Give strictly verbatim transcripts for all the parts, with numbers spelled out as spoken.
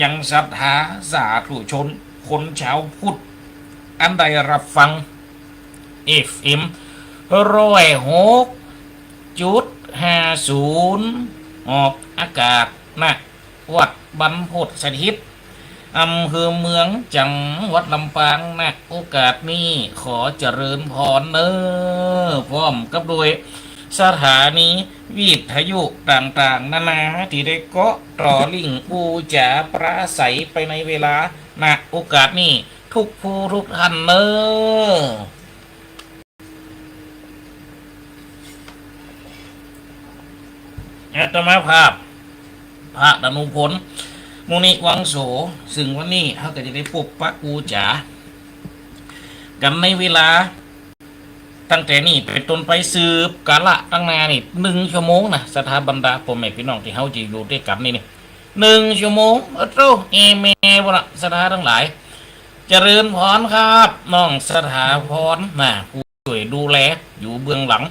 ยังศรัทธาสาธุชนคนชาวพุทธ อันได้รับฟัง เอฟเอ็ม ร้อยหกจุดห้าศูนย์ ออกอากาศ ณ วัดบรรพตสถิต อำเภอเมือง จังหวัดลำปาง ณ โอกาสนี้ ขอเจริญพรเน้อ พร้อมกับด้วยสถานีวิทยุต่างๆ นานา ตี้ได้เกาะต่อลิงก์ปู๋จาปราศรัยไปในเวลา ณ โอกาสนี้ ทุกผู้ทุกท่านเน้อ อาตมาภาพ พระดานุพล มุนิวังโส ซึ่งวันนี้เฮาก็จะได้ปบปะปู๋จากั๋นในเวลา ตั้งแต่นี้เป๋นต้นไปสืบกาละตังหน้านี่ นึ่งชั่วโมงนะ ศรัทธาบรรดาป้อแม่ปี้น้องตี้เฮาจะอยู่ตวยกั๋นนี่นี่ นึ่งชั่วโมง โอ้โธ่ เอแม่บ่ละ ศรัทธาตังหลาย เจริญพรครับ น้องสถาพรนะ ผู้ ช่วยดูแลอยู่เบื้องหลัง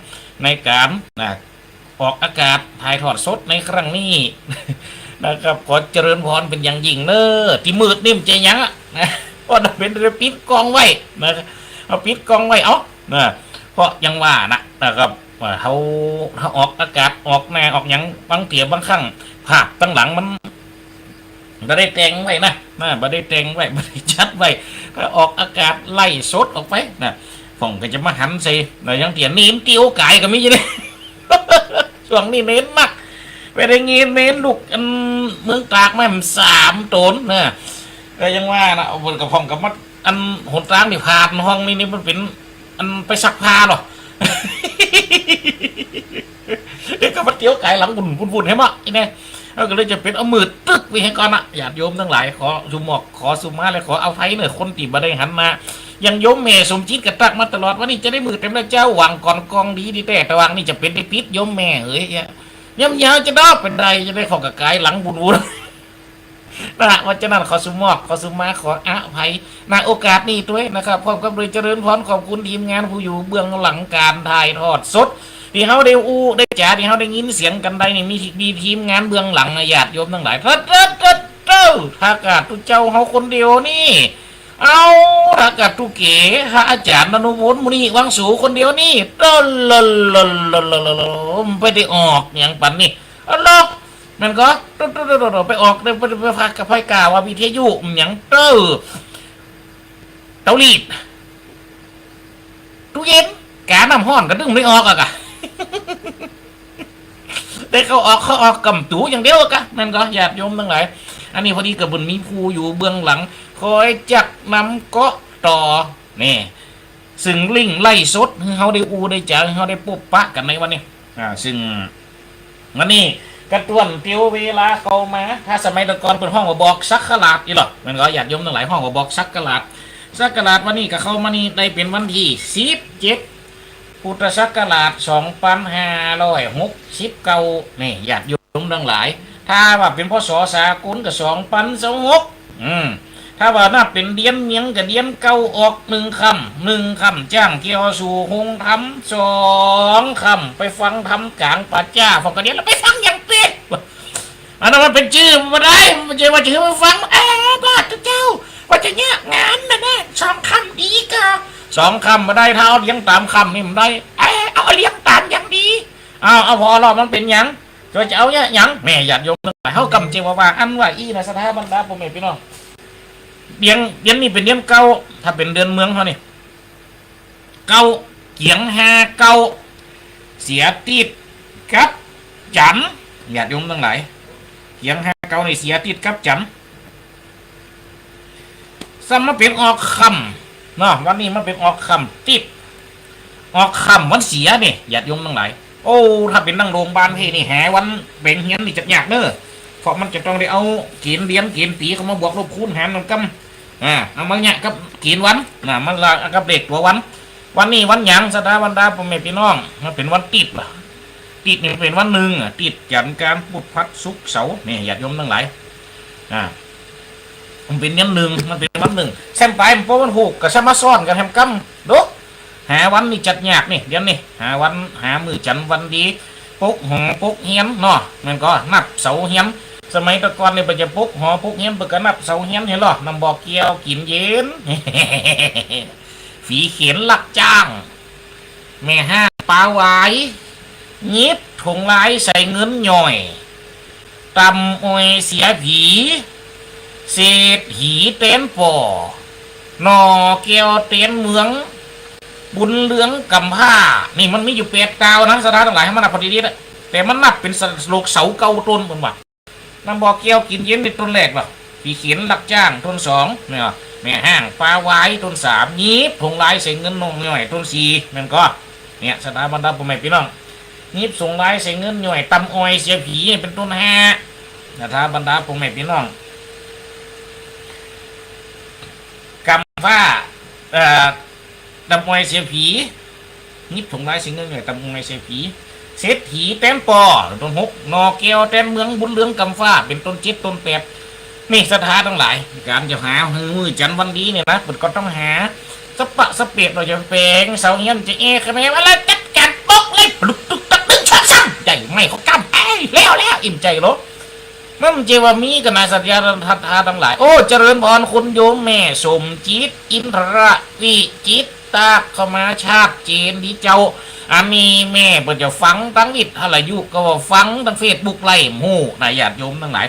ในก๋านนะ ออกอากาศถ่ายทอดสดในครั้งนี้นะครับ ขอเจริญพรเป๋นอย่างยิ่งเน้อ ตี้มืดนี่บ่ใจ้หยังอะนะ เพราะเป๋นได้ปิดกล้องไว้นะ เอาปิดกล้องไว้ เอ้านะ เพราะอย่างว่านะ นะครับ ว่าเฮา เฮาออกอากาศ ออกหน้า ออกหยัง บางเตื้อบางครั้ง ภาพตังหลังมัน บ่ได้แต่งไว้นะ นะ บ่ได้แต่งไว้ บ่ได้จัดไว้ ก็ออกอากาศไลฟ์สดออกไปนะ พ่องก็จะมาหันใส่นะ อย่างเตื้อเณรเตียวก๋ายก็มีอยู่เด้ ช่วงนี้เณรนัก ไปได้ยินเณรลูกอันเมืองตากมาสามต๋นนะ ก็ยังว่านะ เอาเปิ้นก็พ่องก็มา อันหนตางนี่ผ่านห้องนี่ นี่มันเป๋น อันไปซักผ้าเนาะ เดี๋ยวก็มาเตียวก๋ายหลังวุ่นๆๆ ให้หมดอีกแน่ เฮาก็เลยจะเป๋นเอามือตึกไว้ให้ก่อนนะ ญาติโยมตังหลาย ขอสุหมอก ขอสุมา และขออภัยเน้อ คนตี้บ่ได้หันหน้า อย่างโยมแม่สมจิตก็ตั๊กมาตลอด วันนี้จะได้มือเต็มแล้วเจ้า หว่างก่อนกองดีดีแต๊ แต่หว่างนี่จะเป๋นได้ปิดโยมแม่เอ้ย ยามยาวจะดอกเป๋นใด จะได้เข้ากับก๋ายหลังวุ่นๆ นะ เพราะฉะนั้นขอสุหมอก ขอสุมา ขออภัย ณ โอกาสนี้ตวยนะครับ พร้อมกับด้วยเจริญพรขอบคุณทีมงานผู้อยู่เบื้องหลังก๋านถ่ายทอดสด ตี้เฮาได้อู้ได้จ๋า ตี้เฮาได้ยินเสียงกั๋นได้นี่ มี มีทีมงานเบื้องหลังนะ ญาติโยมตังหลาย เต๊อะเต๊อะเต๊อะเต๊อะ ถ้ากาดตุ๊เจ้าเฮาคนเดียวนี่ เอ้า ถ้ากาดตุ๊เก๋๋ พระอาจ๋ารย์อนุพล มุนิวังสู คนเดียวนี่ เต๊อะ ละละละละละละ บ่ได้ออกหยังปันนี่ เอ้า แม่นก่อ โตะ โตะ โตะ โตะ ไปออก ไป ไป ไป ไปกล้าว่าวิทยุหยัง เต๊อะ เตารีด ตู้เย็น ก๋าน้ำฮ้อนก็ดึงบ่ได้ออกอะกะ แต่เข้าออก เข้าออกกำตูอย่างเดียวอะกะ แม่นก่อ ญาติโยมตังหลาย อันนี้พอดีก็บ่มีผู้อยู่เบื้องหลัง คอยจักนำเกาะต่อ นี่ ซึ่งลิงก์ไลฟ์สด หื้อเฮาได้อู้ได้จ๋า หื้อเฮาได้ปบปะกั๋นในวันนี้ อ่า ซึ่งวันนี้ก็ต้วนเตียวเวลาเข้ามา ถ้าสมัยตะก่อนเปิ้นฮ้องว่าบอกศักราชอี้หรอ แม่นก่อ ญาติโยมตังหลาย ฮ้องว่าบอกศักราช ศักราชวันนี้ก็เข้ามานี่ได้เป๋นวันตี้สิบเจ็ด พุทธศักราชสองปันห้าร้อยหกสิบเก้า นี่ ญาติโยมตังหลาย ถ้าว่าเป๋น พ.ศ. สากลก็สองปันซาวหก อืม ถ้าว่านับเป๋นเดือนเมืองก็เดือนเก้าออกหนึ่งค่ำ หนึ่งค่ำจ้างเกี่ยวสู่โฮงธรรม สองค่ำไปฟังธรรมก๋างป่าจ๊า ฟังก็เดือนแล้วไปฟังอย่างเป๋น อันนั้นมันเป๋นจื้อบ่ได้ บ่ใจ้ว่าจะหื้อไปฟัง เอ้อ บาดเจ้า ว่าจะเยียะงานนะนะ สองค่ำดีก่อ สองค่ำบ่ได้ ถ้าเอาเรียงต๋ามค่ำนี่บ่ได้ เอ้อ เอาเรียงต๋ามอย่างดี เอา เอาผ่อรอบมันเป๋นหยัง ก็จะเอาเยียะหยัง แม่ญาติโยมตังหลาย เฮากำเจวาว่า อันว่าอี้นะ ศรัทธาบรรดาป้อแม่ปี้น้อง เดือน เดือนนี้เป๋นเดือนเก้า ถ้าเป๋นเดือนเมืองเฮานี่ เก้า เกียงห้าเก้า เสียติดกับจันทร์ ญาติโยมตังหลาย เกียงห้าเก้านี่เสียติดกับจันทร์ ซ้ำมาเป๋นออกค่ำเนาะ วันนี้มาเป๋นออกค่ำติด ออกค่ำวันเสียนี่ ญาติโยมตังหลาย โอ้ ถ้าเป๋นตังโฮงบาลเฮานี่ หาวันแป๋งเฮียนนี่จักยากเน้อ เพราะมันจะต้องได้เอาเก๋ณฑ์เดือนเก๋ณฑ์ปี๋เข้ามาบวกลบคูณหารนำกั๋น อ่า เอามาเยียะกับเก๋ณฑ์วัน นะ มาละกับเลขตั๋ววัน วันนี้วันหยัง ศรัทธาบรรดาป้อแม่ปี้น้อง มันเป๋นวันติดล่ะ ติดนี่มันเป๋นวันนึ่งอะ ติดจันทร์อังคารพุธพฤหัสศุกร์เสาร์ นี่ ญาติโยมตังหลาย อ่า มันเป๋นวันนึ่ง มันเป๋นวันนึ่ง แซมไปมันบ่วันฮูก ก็แซมมาซ้อนกั๋นแฮมกำ ดู หาวันนี่จักยากนี่ เดี๋ยวนี้ หาวัน หามื้อจันทร์วันดี ปกหอปกเฮียนเนาะ แม่นก่อ นับเสาเฮียน สมัยตะก่อนเนี่ย เปิ้นจะปลุกหอปลุกเฮียน เปิ้นก็นับเสาเฮียนหั้นลอ น้ำบ่อแก้วกิ๋นเย็น ฝีเข็นลักจ้าง แม่ฮ้างป๋าหวาย หยิบถุงลายใส่เงินหย่อย ตำอ้อยเสียผี เศรษฐีแตนป้อ หน่อแก้วแตนเมือง บุญเรืองกำพร้า นี่มันมีอยู่แปดกาวนะ ศรัทธาตังหลาย หื้อมันนับพอดีๆ นะ แต่มันนับเป๋นสโลกเสาเก้าต้น เปิ้นว่า น้ำบ่อแก้วกิ๋นเย็นนี่ต้นแรกบ่ ฝีเข็นลักจ้าง ต้นสอง เนี่ย แม่ฮ้างป๋าหวาย ต้นสาม หยิบถุงลายใส่เงินหย่อย ต้นสี่ แม่นก่อ เนี่ย ศรัทธาบรรดาป้อแม่ปี้น้อง หยิบถุงลายใส่เงินหย่อย ตำอ้อยเสียผี เป๋นต้นห้า ศรัทธาบรรดาป้อแม่ปี้น้อง กำพร้า เอ่อ ตำอ้อยเสียผี หยิบถุงลายใส่เงินหย่อย ตำอ้อยเสียผี เศรษฐีแตนป้อ ต้นหก หน่อแก้วแตนเมือง บุญเรืองกำพร้า เป๋นต้นเจ็ด ต้นแปด นี่ศรัทธาตังหลาย ก๋านจะหาหื้อมื้อจั๋นวันดีเนี่ยนะ เปิ้นก็ต้องหาสะปะสะเปะ เฮาจะแป๋งเสาเฮียน จะแอะคะแม ว่าแล้วจัดก๋านปลุกเลย ปลุกตึกตักตึงชวนซ้ำ ใหญ่ไม่เขากำ เอ้ย แล้วแล้ว อิ่มใจ๋โล มันบ่ใจ้ว่ามีกั๋นนะ ศรัทธาตังหลาย โอ้ เจริญพรคุณโยมแม่สมจิต อินทรวิจิตร ตากเข้ามาชัดเจนดีเจ้า อันนี้แม่เปิ้นจะฟังตางวิทยุก็ว่าฟังตางเฟซบุ๊กไลฟ์ ฮู้นะ ญาติโยมตังหลาย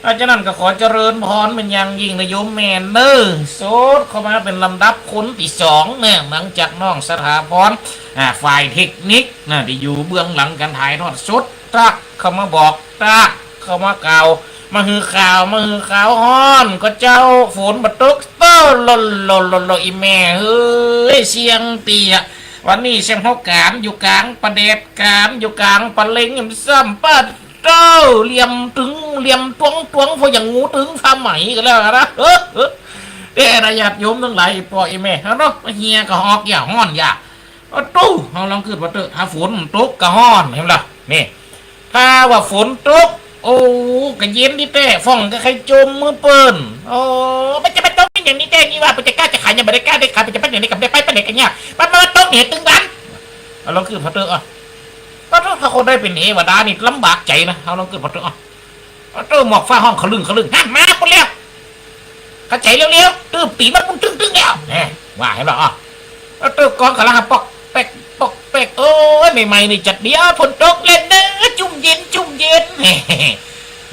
เพราะฉะนั้นก็ขอเจริญพรเป๋นอย่างยิ่งนะโยมแม่เน่อ สดเข้ามาเป๋นลำดับคนตี้สองเนี่ย หลังจากน้องสถาพร อ่า ฝ่ายเทคนิคนะ ตี้อยู่เบื้องหลังก๋านถ่ายทอดสด ตากเข้ามาบอก ตากเข้ามาก่าว มาหื้อข่าว มาหื้อข่าวฮ้อน ก็เจ้า ฝนบ่ตก โต้ โล โล โล โล อี่แม่เฮ้ย เสี้ยงเตี้ย วันนี้เสี้ยงเฮาก๋านอยู่ก๋างป่าแดด ก๋านอยู่ก๋างป่าเล็ง ซ้ำปะโต้ เหลี่ยมตึง เหลี่ยมตวง ตวง เพราะอย่างงูตึงผ้าไหมก็แล้วกั๋นนะ เออ เออ แต่นะญาติโยมตังหลาย อี่ป้ออี่แม่ เฮาเนาะ เหียก็ฮอก อย่าฮ้อน อย่า โอ้โต้ เฮาลองกึ๊ดว่าเต๊อะ ถ้าฝนตกก็ฮ้อน หันบ่ล่ะ นี่ ถ้าว่าฝนตก โอ้ ก็เย็นดีแต๊ ฟ้องก็ใค่จมหื้อเปิ้น โอ้ มันจะไปตกอย่างนี้แต๊นี่ว่า เปิ้นจะกล้าจะขาย ยังบ่ได้กล้าได้ขาย เปิ้นจะไปอย่างนี้ก็บ่ได้ไป ไปไหนก็ยาก มันมาตกเนี่ยตึงวัน เอาลองกึ๊ดว่าเต๊อะ อ่ะ ก็ถ้าคนได้เป๋นเทวดานี่ลำบากใจ๋นะ เอาลองกึ๊ดว่าเต๊อะ อ่ะ เอาเต๊อะ หมอกฟ้าฮ้องขะลึ่งขะลึ่ง หันมาปุ้นแล้ว เข้าใจ๋เร็วๆ ตื้อปี๋มันปุ้นตึ้งๆ แล้ว แหม ว่าหันบ่ อ่ะ เอาเต๊อะ กองก๋ำลังปอกแป๊ก ปอกแป๊ก โอ้ย ใหม่ๆ นี่จัดเดียว ฝนตกเล่นเน่อ จุ่มเย็น จุ่มเย็น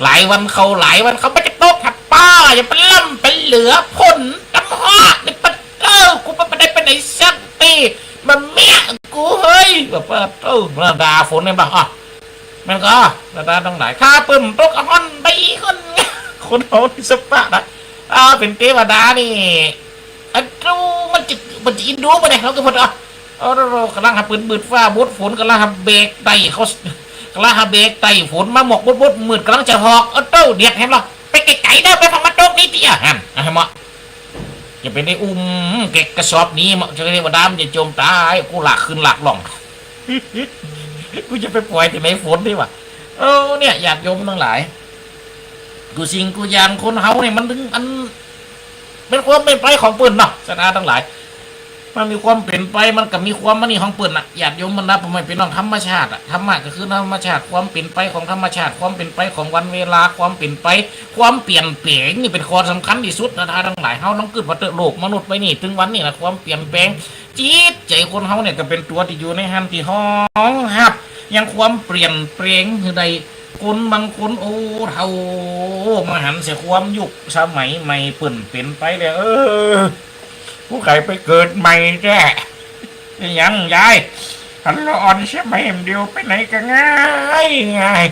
หลายวันเข้า หลายวันเข้า มันจะตกหัดป้า อย่าไปล่ำไปเหลือ ฝนตำฮ้านี่ ปะโต้ กูบ่ได้ไปไหนสักตี้ บ่าเมียกูเฮ้ย แบบว่า โอ้ มาด่าฝนเนี่ยบ่ อ่ะ มันก็ ศรัทธาตังหลาย ถ้าเปิ้นตกฮ้อนไปคน คนเฮานี่สะปะนะ อ่า เป๋นเทวดานี่ อันโต้ มันจะ มันจะอินดูบ่เนี่ย เฮาก็พอดี อ่ะ เอา เราก๋ำลังหาปืนบืดฟ้าบดฝน ก๋ำลังหาเบรกไต่เขา ก๋ำลังหาเบรกไต่ฝนมาหมอกบดๆ มืดก๋ำลังจะฮอก เอาโต้ เดียดหันบ่ ไปไก๋ๆ เน่อ ไปฟังมันตกนี่ตี้ อ่ะ หัน อ่ะ หันบ่ จะไปได้อุ้มเก็บกระสอบนี้มา จะได้ว่าดามจะจมต๋าย กูลากขึ้นลากล่อง กูจะไปปล่อยตี้ไหนฝนตี้วะ เออ เนี่ย ญาติโยมตังหลาย กู้สิ่งกู้อย่างคนเฮาเนี่ยมันเถิงอัน เป๋นความเป๋นไปของเปิ้นเนาะ ศรัทธาตังหลาย มันมีความเป๋นไป มันก็มีความอันนี้ของเปิ้นน่ะ ญาติโยมบรรดาป้อแม่ปี้น้อง ธรรมชาติอะ ธรรมะก็คือธรรมชาติ ความเป๋นไปของธรรมชาติ ความเป๋นไปของวันเวลา ความเป๋นไป ความเปลี่ยนแปลงนี่เป๋นข้อสำคัญตี้สุด ศรัทธาตังหลาย เฮาลองกึ๊ดว่าเต๊อะ โลกมนุษย์ใบนี้ เถิงวันนี้นะ ความเปลี่ยนแปลง จิตใจ๋คนเฮาเนี่ยก็เป๋นตั๋วตี้อยู่ในหั้นตี้ฮ้องฮับ ยังความเปลี่ยนแปลงหื้อได้ คนบางคน โอ้ เฒ่า มาหันเสียความยุคสมัยใหม่เปิ้นเป๋นไปแล้ว เออ กูใค่ไปเกิดใหม่แต๊ ยังยาย หันละอ่อนสมัยเดียวไปไหนก็ง่ายง่าย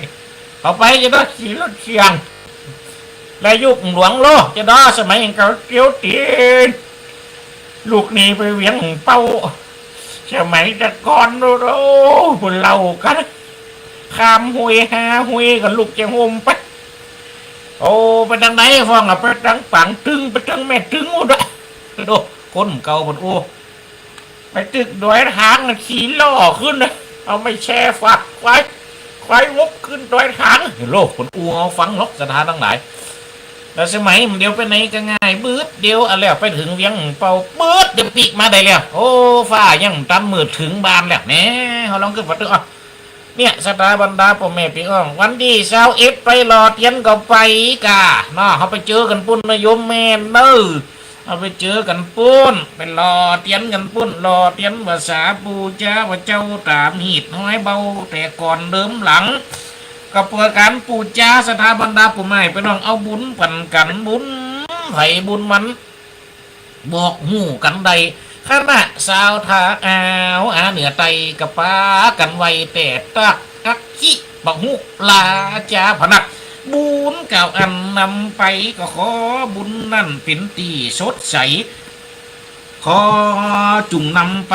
เอาไปจะต้องขี่รถเสี่ยง และยุคหลวงโลกจะดอสมัยเก่าเตียวตี๋น ลูกหนีไปเวียงเป่า สมัยแต่ก่อนโอ้โห เล่ากั๋น ข้ามห้วยห้าห้วยกั๋น ลูกจะโฮมไป โอ้ ไปตางไหนฟ้องอะ ไปตางปางตึง ไปตางแม่ตึงโอ้โห โอ้ คนเก่าเปิ้น โอ้ ไปตึกดอยถางน่ะ ขี่ล้อขึ้นน่ะ เอาไม้แช่ฟาด ควาย ควายงกขึ้นดอยถาง โลกคนอู้เอาฟังหรอก ศรัทธาตังหลาย แล้วสมัยมันเดียวไปไหนก็ง่าย บึดเดียว อ่ะ แล้วไปเถิงเวียงเป่า บึดเดียวปิ๊กมาได้แล้ว โอ้ ฟ้ายังตันมืดเถิงบ้านแล้ว แหน่ เฮาลองกึ๊ดว่าเต๊อะ อ่ะ เนี่ย ศรัทธาบรรดาป้อแม่ปี้น้อง วันตี้ซาวเอ็ดไปหล่อเตียนก็ไปก่าเนาะ เฮาไปเจอกั๋นปุ้นนะโยมแม่เน่อ เฮาไปเจอกั๋นปุ้น ไปหล่อเตียนกั๋นปุ้น หล่อเตียนภาษาปู๋จาพระเจ้าต๋ามฮีตห้อยเบาแต่ก่อนเดิมหลัง ก็เปื้อก๋านปู๋จา ศรัทธาบรรดาป้อแม่ปี้น้อง เอาบุญปั๋นกั๋น บุญใผบุญมัน บอกฮู้กั๋นได้ คณะซาวทาวอาเหนือใต้ก็ปากั๋นไหว้แต่ตั๊กอักขิปะหุราจาพนัก บุญก้าวอันนำไป ก็ขอบุญนั้นเป๋นตี้สดใส ขอจุ่งนำไป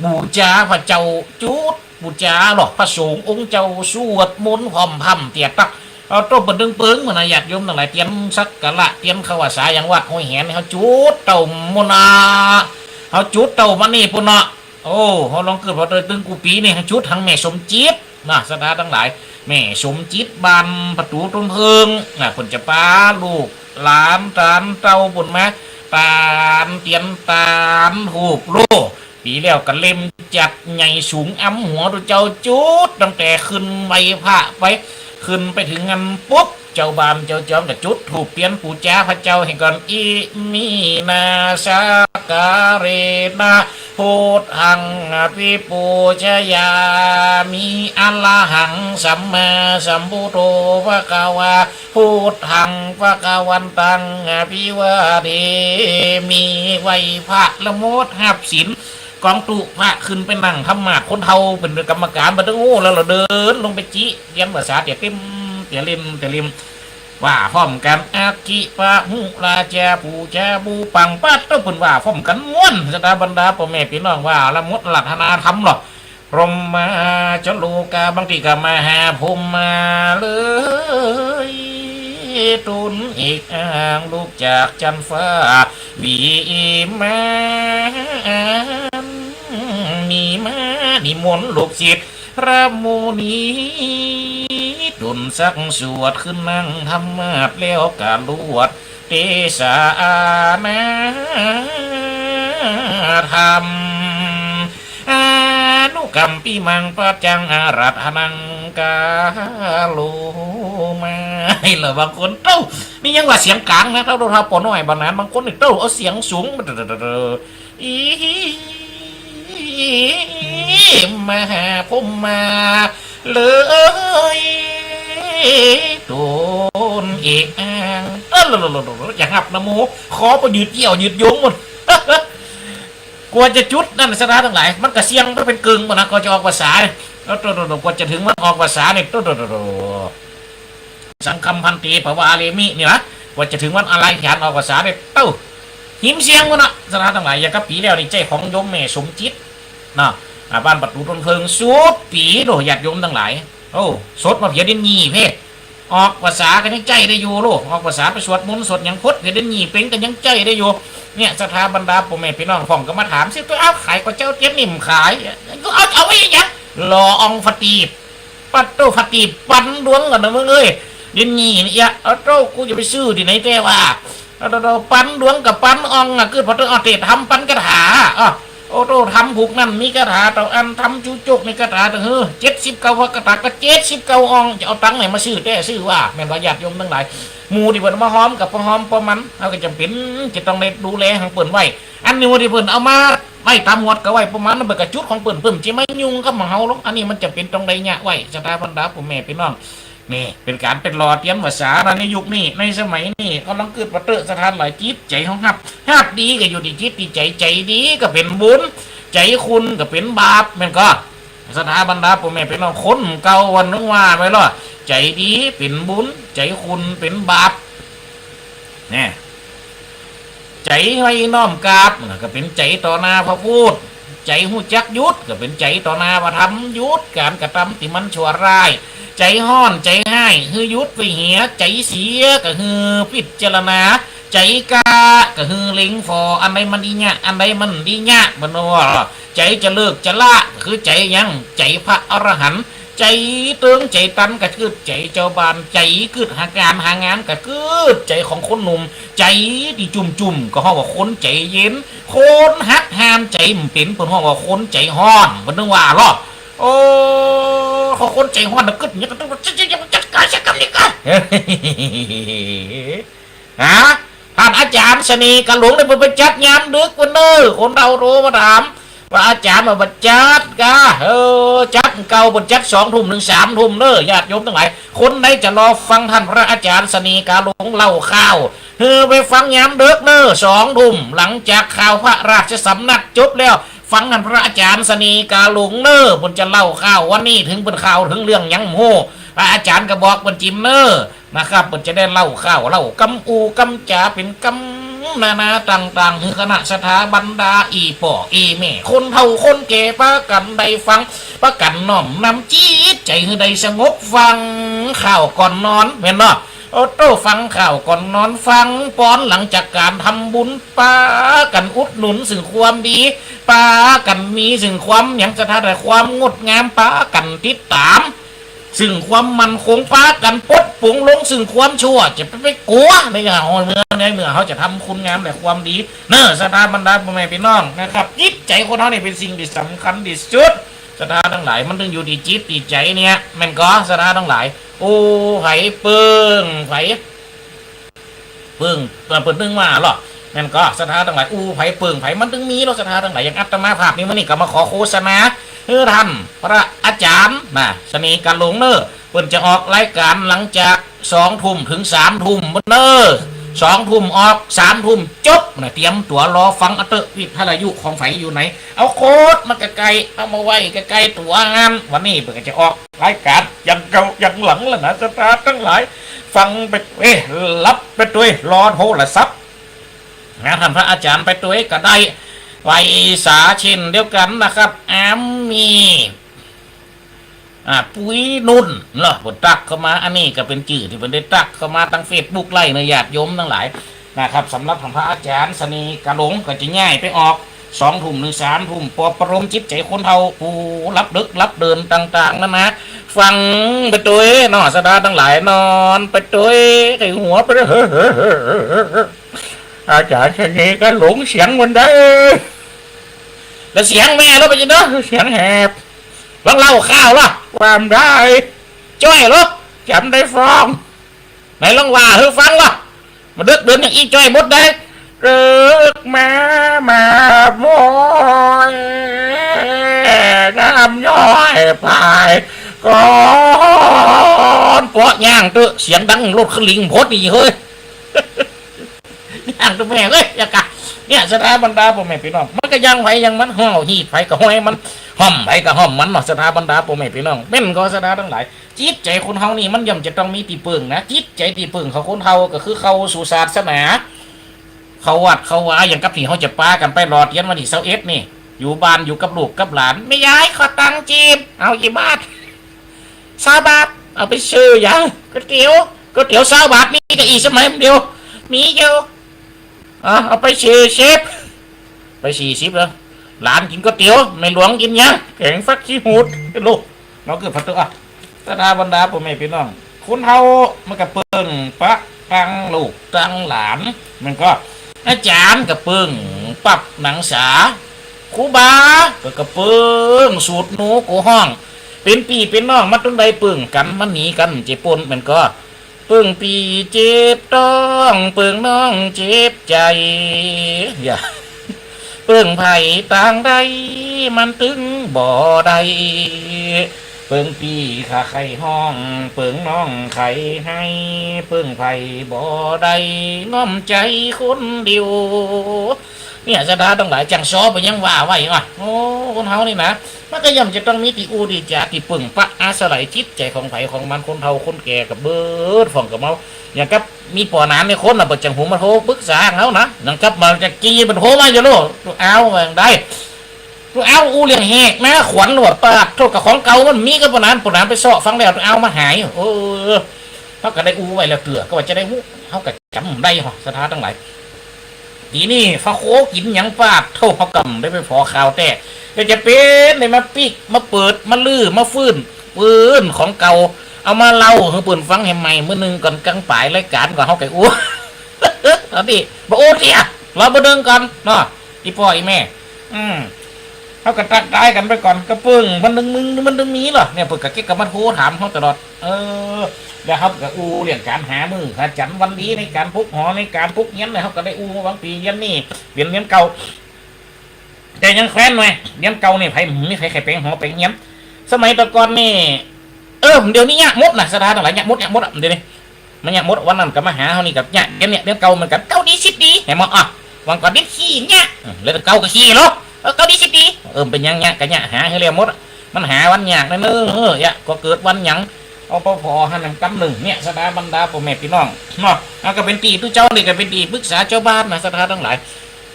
ปู๋จาพระเจ้า จุดปู๋จาหลอกพระสงฆ์องค์เจ้า สวดมนต์ฮ่อมพ่ำเตี้ยตั๊ก เอาโต้เปิ้นตึงเปิง เมื่อนะญาติโยมตังหลาย เตียนสักการะ เตียนเข้าพรรษาอย่างวัดห้วยแหน เฮาจุดเต้ามุนนา เฮาจุดเต้ามานี่ปุ้นเนาะ โอ้ เฮาลองกึ๊ดผ่อเตยตึงกู้ปี๋นี่ เฮาจุดตังแม่สมจิตนะ ศรัทธาตังหลาย แม่สมจิตบ้านประตู๋ต้นเพิงนะ เปิ้นจะปาลูกหลานตานเต้าปุ้นมา ตานเตียนตานธูปโล่ ปี๋แล้วก็เล็มจัดใหญ่สูงอ้ำหัว ตุ๊เจ้าจุดตั้งแต่ขึ้นไหว้พระไป ขึ้นไปเถิงอันปุ๊บ เจ้าบ้านเจ้าจอมก็จุดธูปเตียนปู๋จาพระเจ้าหื้อก่อน อิมินาสักการะนะ พุทธังอภิปูชยามิ อะระหังสัมมาสัมพุทโธภะคะวา พุทธังภะคะวันตังอภิวาเทมิ ไหว้พระละหมด ฮับศีล กองตุ๊พระขึ้นไปนั่งธรรมาสน์ คนเฒ่าเป๋นกรรมก๋าน บ่ต้อง โอ้ แล้วเฮาเดินลงไปจิ เตียนภาษาเตี้ยเต็ม เตี้ยเล่ม เตี้ยเล่ม ว่าพร้อมกั๋น อักขิปะหุราจาปู๋จาบูปัง ปัดเต้า เปิ้นว่าพร้อมกั๋นม่วน ศรัทธาบรรดาป้อแม่ปี้น้อง ว่าละหมดอาราธนาธรรมหลอก พรหมาจโลกา บางตี้ก็มหาพรหมาเลย ต๋นเอกอ้างลุกจากจั๊นฟ้าวิมาน มีมานิมนต์ลูกศิษย์พระมุนี ต๋นซักสวดขึ้นนั่งธรรมาสน์ แล้วก็ลวด เตสานาธรรม อนุกัมปิมังปัจจังอาราธนังกาโรมา นี่แหละบางคนเต้า นี่ยังว่าเสียงก๋างนะ เต้า เต้า เต้าป้อน้อย บางนั้น บางคนนี่เต้า เอาเสียงสูง อี มหาพรหมาเลย ต๋นเอกอ้าง เอ้อ อย่าหับนะโม ขอไปยืดเยี่ยวยืดยงหมด กว่าจะจุดนั่น ศรัทธาตังหลาย มันก็เสียงไปเป๋นเกิ่งหมดนะ กว่าจะออกภาษาเนี่ย โอ้โห กว่าจะเถิงวันออกภาษาเนี่ย โอ้โห สังคัมภันเต ปวาเรมิ นี่นะ กว่าจะเถิงวันอาลัยขานออกภาษาเนี่ย เต้า หิมเสียงหมดนะ ศรัทธาตังหลาย อย่างกับปี๋แล้วนี่ ใจ้ของโยมแม่สมจิต เนาะ อ่า บ้านประตู๋ต้นเพิง สุดปี๋โล ญาติโยมตังหลาย โอ้ สดมาเผียเดือนยี่เพศ ออกภาษาก็ยังใจ้ได้อยู่โล ออกภาษาไปสวดมนต์สวดหยังพดเผียเดือนยี่เป็งก็ยังใจ้ได้อยู่ เนี่ย ศรัทธาบรรดาป้อแม่ปี้น้องพ่องก็มาถามสิ เอ้า ขายก่อเจ้าเตียนนี่บ่ขาย ก็เอา เอาไว้หยัง หล่อองค์พระตีบ ปัดโต้ พระตีบปันดวงก่อนนะมึงเอ้ย เดี๋ยวนี้เนี่ย เอาโต้ กูจะไปซื้อตี้ไหนแต่ว่า เอาโต้ ปันดวงกับปันอ่องอะ คือพอเธอเอาเตะทำปันคาถา อ่ะ โอ้โต้ ทำผูกนั่นมีคาถาเต้าอั้น ทำจูจุกมีคาถาเต้าหื้อ เจ็ดสิบเก้าพระคาถาก็เจ็ดสิบเก้าอ่อง จะเอาตังค์ไหนมาซื้อแต๊ซื้อว่า แม่นว่าญาติโยมตังหลาย หมู่ตี้เปิ้นเอามาฮอมก็บ่ฮอมป้อมัน เฮาก็จ๋ำเป๋นจะต้องได้ดูแลหังเปิ้นไว้ อันนี้หมู่ตี้เปิ้นเอามาไว้ต๋ามงวดก็ไว้ป้อมัน เปิ้นก็จุดของเปิ้น เปิ้นจะมายุ่งกับหมู่เฮาหรอก อันนี้มันจ๋ำเป๋นต้องได้เยียะไว้ ศรัทธาบรรดาป้อแม่ปี้น้อง นี่เป๋นก๋านเป๋นหล่อเตียนภาษานะ ในยุคนี้ ในสมัยนี้ ก็ลองกึ๊ดผ่อเต๊อะ ศรัทธาหลาย จิตใจ๋ของฮับ ฮับดีก็อยู่ตี้จิตตี้ใจ๋ ใจ๋ดีก็เป๋นบุญ ใจ๋ขุ่นก็เป๋นบาป แม่นก่อ ศรัทธาบรรดาป้อแม่ปี้น้อง คนเก่าวันนึงว่าไว้ลอ ใจ๋ดีเป๋นบุญ ใจ๋ขุ่นเป๋นบาป แน่ ใจ๋ไว้น้อมกราบ ก็เป๋นใจ๋ต่อหน้าพระพุทธ ใจ๋ฮู้จักหยุด ก็เป๋นใจ๋ต่อหน้าพระธรรม หยุดก๋านกระตำตี้มันชั่วร้าย ใจ๋ฮ้อน ใจ๋ฮ้าย หื้อหยุดไว้เหีย ใจ๋เสีย ก็หื้อพิจารณา ใจ๋ก้า ก็หื้อเล็งฝ่อ อันใดมันดีเยียะ อันใดมันดีเยียะ บ่ฮู้ว่า ใจ๋จะเลิกจะละ คือใจ๋หยัง ใจ๋พระอรหันต์ ใจ๋เติงใจ๋ตัน ก็คือใจ๋จาวบ้าน ใจ๋กึ๊ดหาก๋านหางาน ก็คือใจ๋ของคนหนุ่ม ใจ๋ตี้จุ่มๆ ก็ฮ้องว่าคนใจ๋เย็น คนหักห้ามใจ๋บ่เป๋น เปิ้นฮ้องว่าคนใจ๋ฮ้อน เปิ้นนึกว่าลอ โอ้ เขาคนใจ๋ฮ้อนนะ กึ๊ดอย่างเงี้ย ก็ต้องจัด จัด จัดก๋านสักกำนี่ก่อ ฮะ ต้านอาจ๋ารย์เสน่ห์กาหลงเนี่ย เปิ้นไปจัดยามดึกปุ้นเน่อ คนเฒ่าโทรมาถาม ว่าอาจ๋ารย์ว่าบ่จัดก่อ เออ จัดเก่า เปิ้นจัดสองทุ่มเถิงสามทุ่มเน่อ ญาติโยมตังหลาย คนใดจะรอฟังต้านพระอาจ๋ารย์เสน่ห์กาหลงเล่าข่าว หื้อไปฟังยามดึกเน่อ สองทุ่ม หลังจากข่าวพระราชสำนักจบแล้ว ฟังต้านพระอาจ๋ารย์เสน่ห์กาหลงเน่อ เปิ้นจะเล่าข่าววันนี้ เถิงเปิ้นข่าวเถิงเรื่องหยังบ่ฮู้ พระอาจ๋ารย์ก็บอกเปิ้นจิมเน่อ นะครับ เปิ้นจะได้เล่าข่าวเล่ากำอู้กำจ๋าเป๋นกำนานาต่างๆ หื้อคณะศรัทธาบรรดาอี่ป้ออี่แม่ คนเฒ่าคนแก่ปากั๋นได้ฟัง ปากั๋นน้อมนำจิตใจ๋หื้อได้สงบฟังข่าวก่อนนอน แม่นบ่ โอ้โต้ ฟังข่าวก่อนนอน ฟังปอนหลังจากก๋านทำบุญ ปากั๋นอุดหนุนซึ่งความดี ปากั๋นมีซึ่งความหยังศรัทธา แต่ความงดงาม ปากั๋นติดต๋ามซึ่งความมั่นคง ปากั๋นปลดปลงลงซึ่งความชั่ว จะไป ไปกั๋วในเมื่อเฮา ในเมื่อเฮาจะทำคุณงามและความดีเน่อ ศรัทธาบรรดาป้อแม่ปี้น้องนะครับ จิตใจ๋คนเฮานี่เป๋นสิ่งตี้สำคัญตี้สุด ศรัทธาตังหลาย มันตึงอยู่ตี้จิตตี้ใจ๋เนี่ย แม่นก่อ ศรัทธาตังหลาย อู้ ใผเปิ้งใผ เปิ้ง เปิ้นตึงว่าลอ แม่นก่อ ศรัทธาตังหลาย อู้ ใผเปิ้งใผ มันตึงมีลอ ศรัทธาตังหลาย อย่างอาตมาภาพนี่ มื้อนี้ก็มาขอโฆษณา หื้อต้าน พระอาจ๋ารย์นะ เสน่ห์กาหลงเน่อ เปิ้นจะออกรายก๋านหลังจากสองทุ่มเถิงสามทุ่มเน่อ สองทุ่มออก สามทุ่มจบนะ เตรียมตั๋วรอฟังเอาเต๊อะ วิทยุของใผอยู่ไหน เอาโคตรมาใก้ๆ เอามาไว้ใก้ๆ ตั๋วหั้น วันนี้เปิ้นก็จะออกรายก๋านอย่างเก่าอย่างหลังแล้วนะ ศรัทธาตังหลาย ฟังไป เอ๊ะ หลับไปตวย รอโทรศัพท์ นะ ต้านพระอาจ๋ารย์ไปตวยก็ได้ ไหว้สาเช่นเดียวกั๋นนะครับ แอมมี อ่า ปุ้ยนุ่นเนาะ เปิ้นตั๊กเข้ามา อันนี้ก็เป๋นจื้อตี้เปิ้นได้ตั๊กเข้ามาตางเฟซบุ๊กไล่เน่อ ญาติโยมตังหลายนะครับ สำหรับต้านพระอาจ๋ารย์เสน่ห์กาหลงก็จะย้ายไปออกสองทุ่มเถิงสามทุ่ม ปลอบประโลมจิตใจ๋คนเฒ่า ผู้หลับดึกหลับเดินต่างๆ นานา ฟังไปตวยเนาะ ศรัทธาตังหลาย นอนไปตวย ใก้หัวไปตวย อาจ๋ารย์เสน่ห์กาหลงเสียงวันใด แล้วเสียงแม่ลอ เป๋นจั่งใด เสียงแหบ ลองเล่าข่าวลอ ความได้ จ้อยลอ จ๋ำได้ฟ้อง ไหนลองว่าหื้อฟังลอ มาดึกดื่นอย่างอี้จ้อยหมดได้ เกิกมา มาบอย น้ำย้อยพายก่อน เปาะย่างเต๊อะ เสียงดังรถขลิงพดอีกเฮ้ย ย่างเต๊อะแม่เอ้ย อย่ากะ เนี่ย ศรัทธาบรรดาป้อแม่ปี้น้อง มันก็ย่างไผย่างมัน ฮ้าวฮีดไผก็ฮ้อยมัน ฮ่อมไผก็ฮ่อมมันเนาะ ศรัทธาบรรดาป้อแม่ปี้น้อง แม่นก่อ ศรัทธาตังหลาย จิตใจ๋คนเฮานี่มันย่อมจะต้องมีตี้เปิ้งนะ จิตใจ๋ตี้เปิ้งของคนเฮาก็คือเข้าสู่ศาสนา เข้าวัดเข้าวา อย่างกับตี้เฮาจะปากั๋นไปหล่อเตียนวันตี้ซาวเอ็ดนี่ อยู่บ้านอยู่กับลูกกับหลาน แม่ยายขอตังค์จีบ เอากี่บาท ซาวบาท เอาไปซื้อหยัง ก๋วยเตี๋ยว ก๋วยเตี๋ยวซาวบาทมีก้าอี้สมัยเดียว มีอยู่ อ่ะ เอาไปสี่สิบ ไปสี่สิบแล้ว หลานกิ๋นก๋วยเตี๋ยว แม่หลวงกิ๋นหยัง แก๋งฟักขี้หูด ลูก เนาะ เกิดผัดตัว ศรัทธาบรรดาป้อแม่ปี้น้อง คนเฮามันก็เปิ้งปะตังลูกตังหลาน มันก็ อาจ๋ารย์ก็เปิ้งปั๊บหนังสา ครูบาก็ ก็เปิ้งสูตรหนูกูฮ้อง เป๋นปี้เป๋นน้อง มันต้องได้เปิ้งกั๋น มันหนีกั๋นจะป๊น มันก็ เปิ้งปี้เจ็บต๊อง เปิ้งน้องเจ็บใจ๋ อย่า เปิ้งใผตางใด มันตึงบ่ได้ เปิ้งปี้ข้าใค่ฮ้อง เปิ้งน้องใค่ไห้ เปิ้งใผบ่ได้ ง่อมใจ๋คนเดียว เนี่ย ศรัทธาตังหลาย จั่งซอเปิ้นยังว่าไว้อ่ะ โอ้ คนเฮานี่นะ มันก็ย่อมจะต้องมีตี้อู้ตี้จ๋า ตี้เปิ้งปะอาศัยจิตใจ๋ของใผของมัน คนเฒ่าคนแก่ก็เบิดฝ่องกะเมา อย่างกับมีป้อหนานในคนน่ะ เปิ้นจั่งหูมาโทรปรึกษาเฮานะ อย่างกับมาจากจีนเปิ้นโทรมาอยู่โลด ตุ๊เอาว่าจั่งใด ตุ๊เอาอู้เรื่องแหกนาขวัญว่า ปาดโธ่ กะของเก่ามันมีกับป้อหนาน ป้อหนานไปเซาะฟังแล้ว ตุ๊เอามาหาย เออ เฮาก็ได้อู้ไว้แล้วเตื้อ ก็ว่าจะได้ฮู้ เฮาก็จ๋ำได้ฮอ ศรัทธาตังหลาย ตี้นี่ฟ้าโคกิ๋นหยัง ปาดโธ่ เฮาก็ได้ไปผ่อข่าวแต๊ แต่จะเป๋นได้มาปิ๊ก มาเปิด มารื้อ มาฟื้น ปื้นของเก่า เอามาเล่าหื้อเปิ้นฟังแหมใหม่ มื้อนึ่งก่อน กลางป๋ายรายก๋านก่อน เฮาก็อู้ ต๋อนนี้บ่อู้เตื้อ รอมื้อนึ่งก่อนเนาะ อี่ป้ออี่แม่ อืม ไป เขาก็ตั๊กตายกั๋นไปก่อน กะเปิ้ง วันนึ่งมึง มันนึ่งมีเหรอ เนี่ย เปิ้นก็เก๊กก็มาโทรถามเฮาตลอด เออ แล้วเฮาก็อู้เรื่องก๋านหามื้อหาจันทร์วันดี ในก๋านปลุกหอ ในก๋านปลุกเฮียน เนี่ย เฮาก็ได้อู้มาบางปี๋ เฮียนนี่เป๋นเฮียนเก่า แต่ยังแคว้นหน่อย เฮียนเก่านี่ ใผ มีใผ ใผแป๋งหอแป๋งเฮียน สมัยตะก่อนนี่ เออ เดี๋ยวนี้เยียะหมดนะ ศรัทธาตังหลาย เยียะหมด เยียะหมดอะ เดี๋ยวนี้ มันเยียะหมด วันนั้นก็มาหาเฮานี่ก็เยียะ เยียะ เยียะ เยียะเก่าเหมือนกั๋น เก่าดีสิทธิ์ดี หันบ่ อ่ะ วันก่อนเด็กขี้เยียะ เออ แล้วเก่าก็ขี้เนาะ เออ เก่าดีสิทธิ์ดี เออ เป๋นหยังเยียะ ก็เยียะ หาหื้อแล้วหมดอะ มันหาวันยากนะเนอะ เออ เยียะ ก็เกิดวันหยัง เอาปอผ่อหันกำนึ่ง เนี่ย ศรัทธาบรรดาป้อแม่ปี้น้อง เนาะ แล้วก็เป๋นตี้ ตุ๊เจ้านี่ก็เป๋นตี้ปรึกษาจาวบ้านนะ ศรัทธาตังหลาย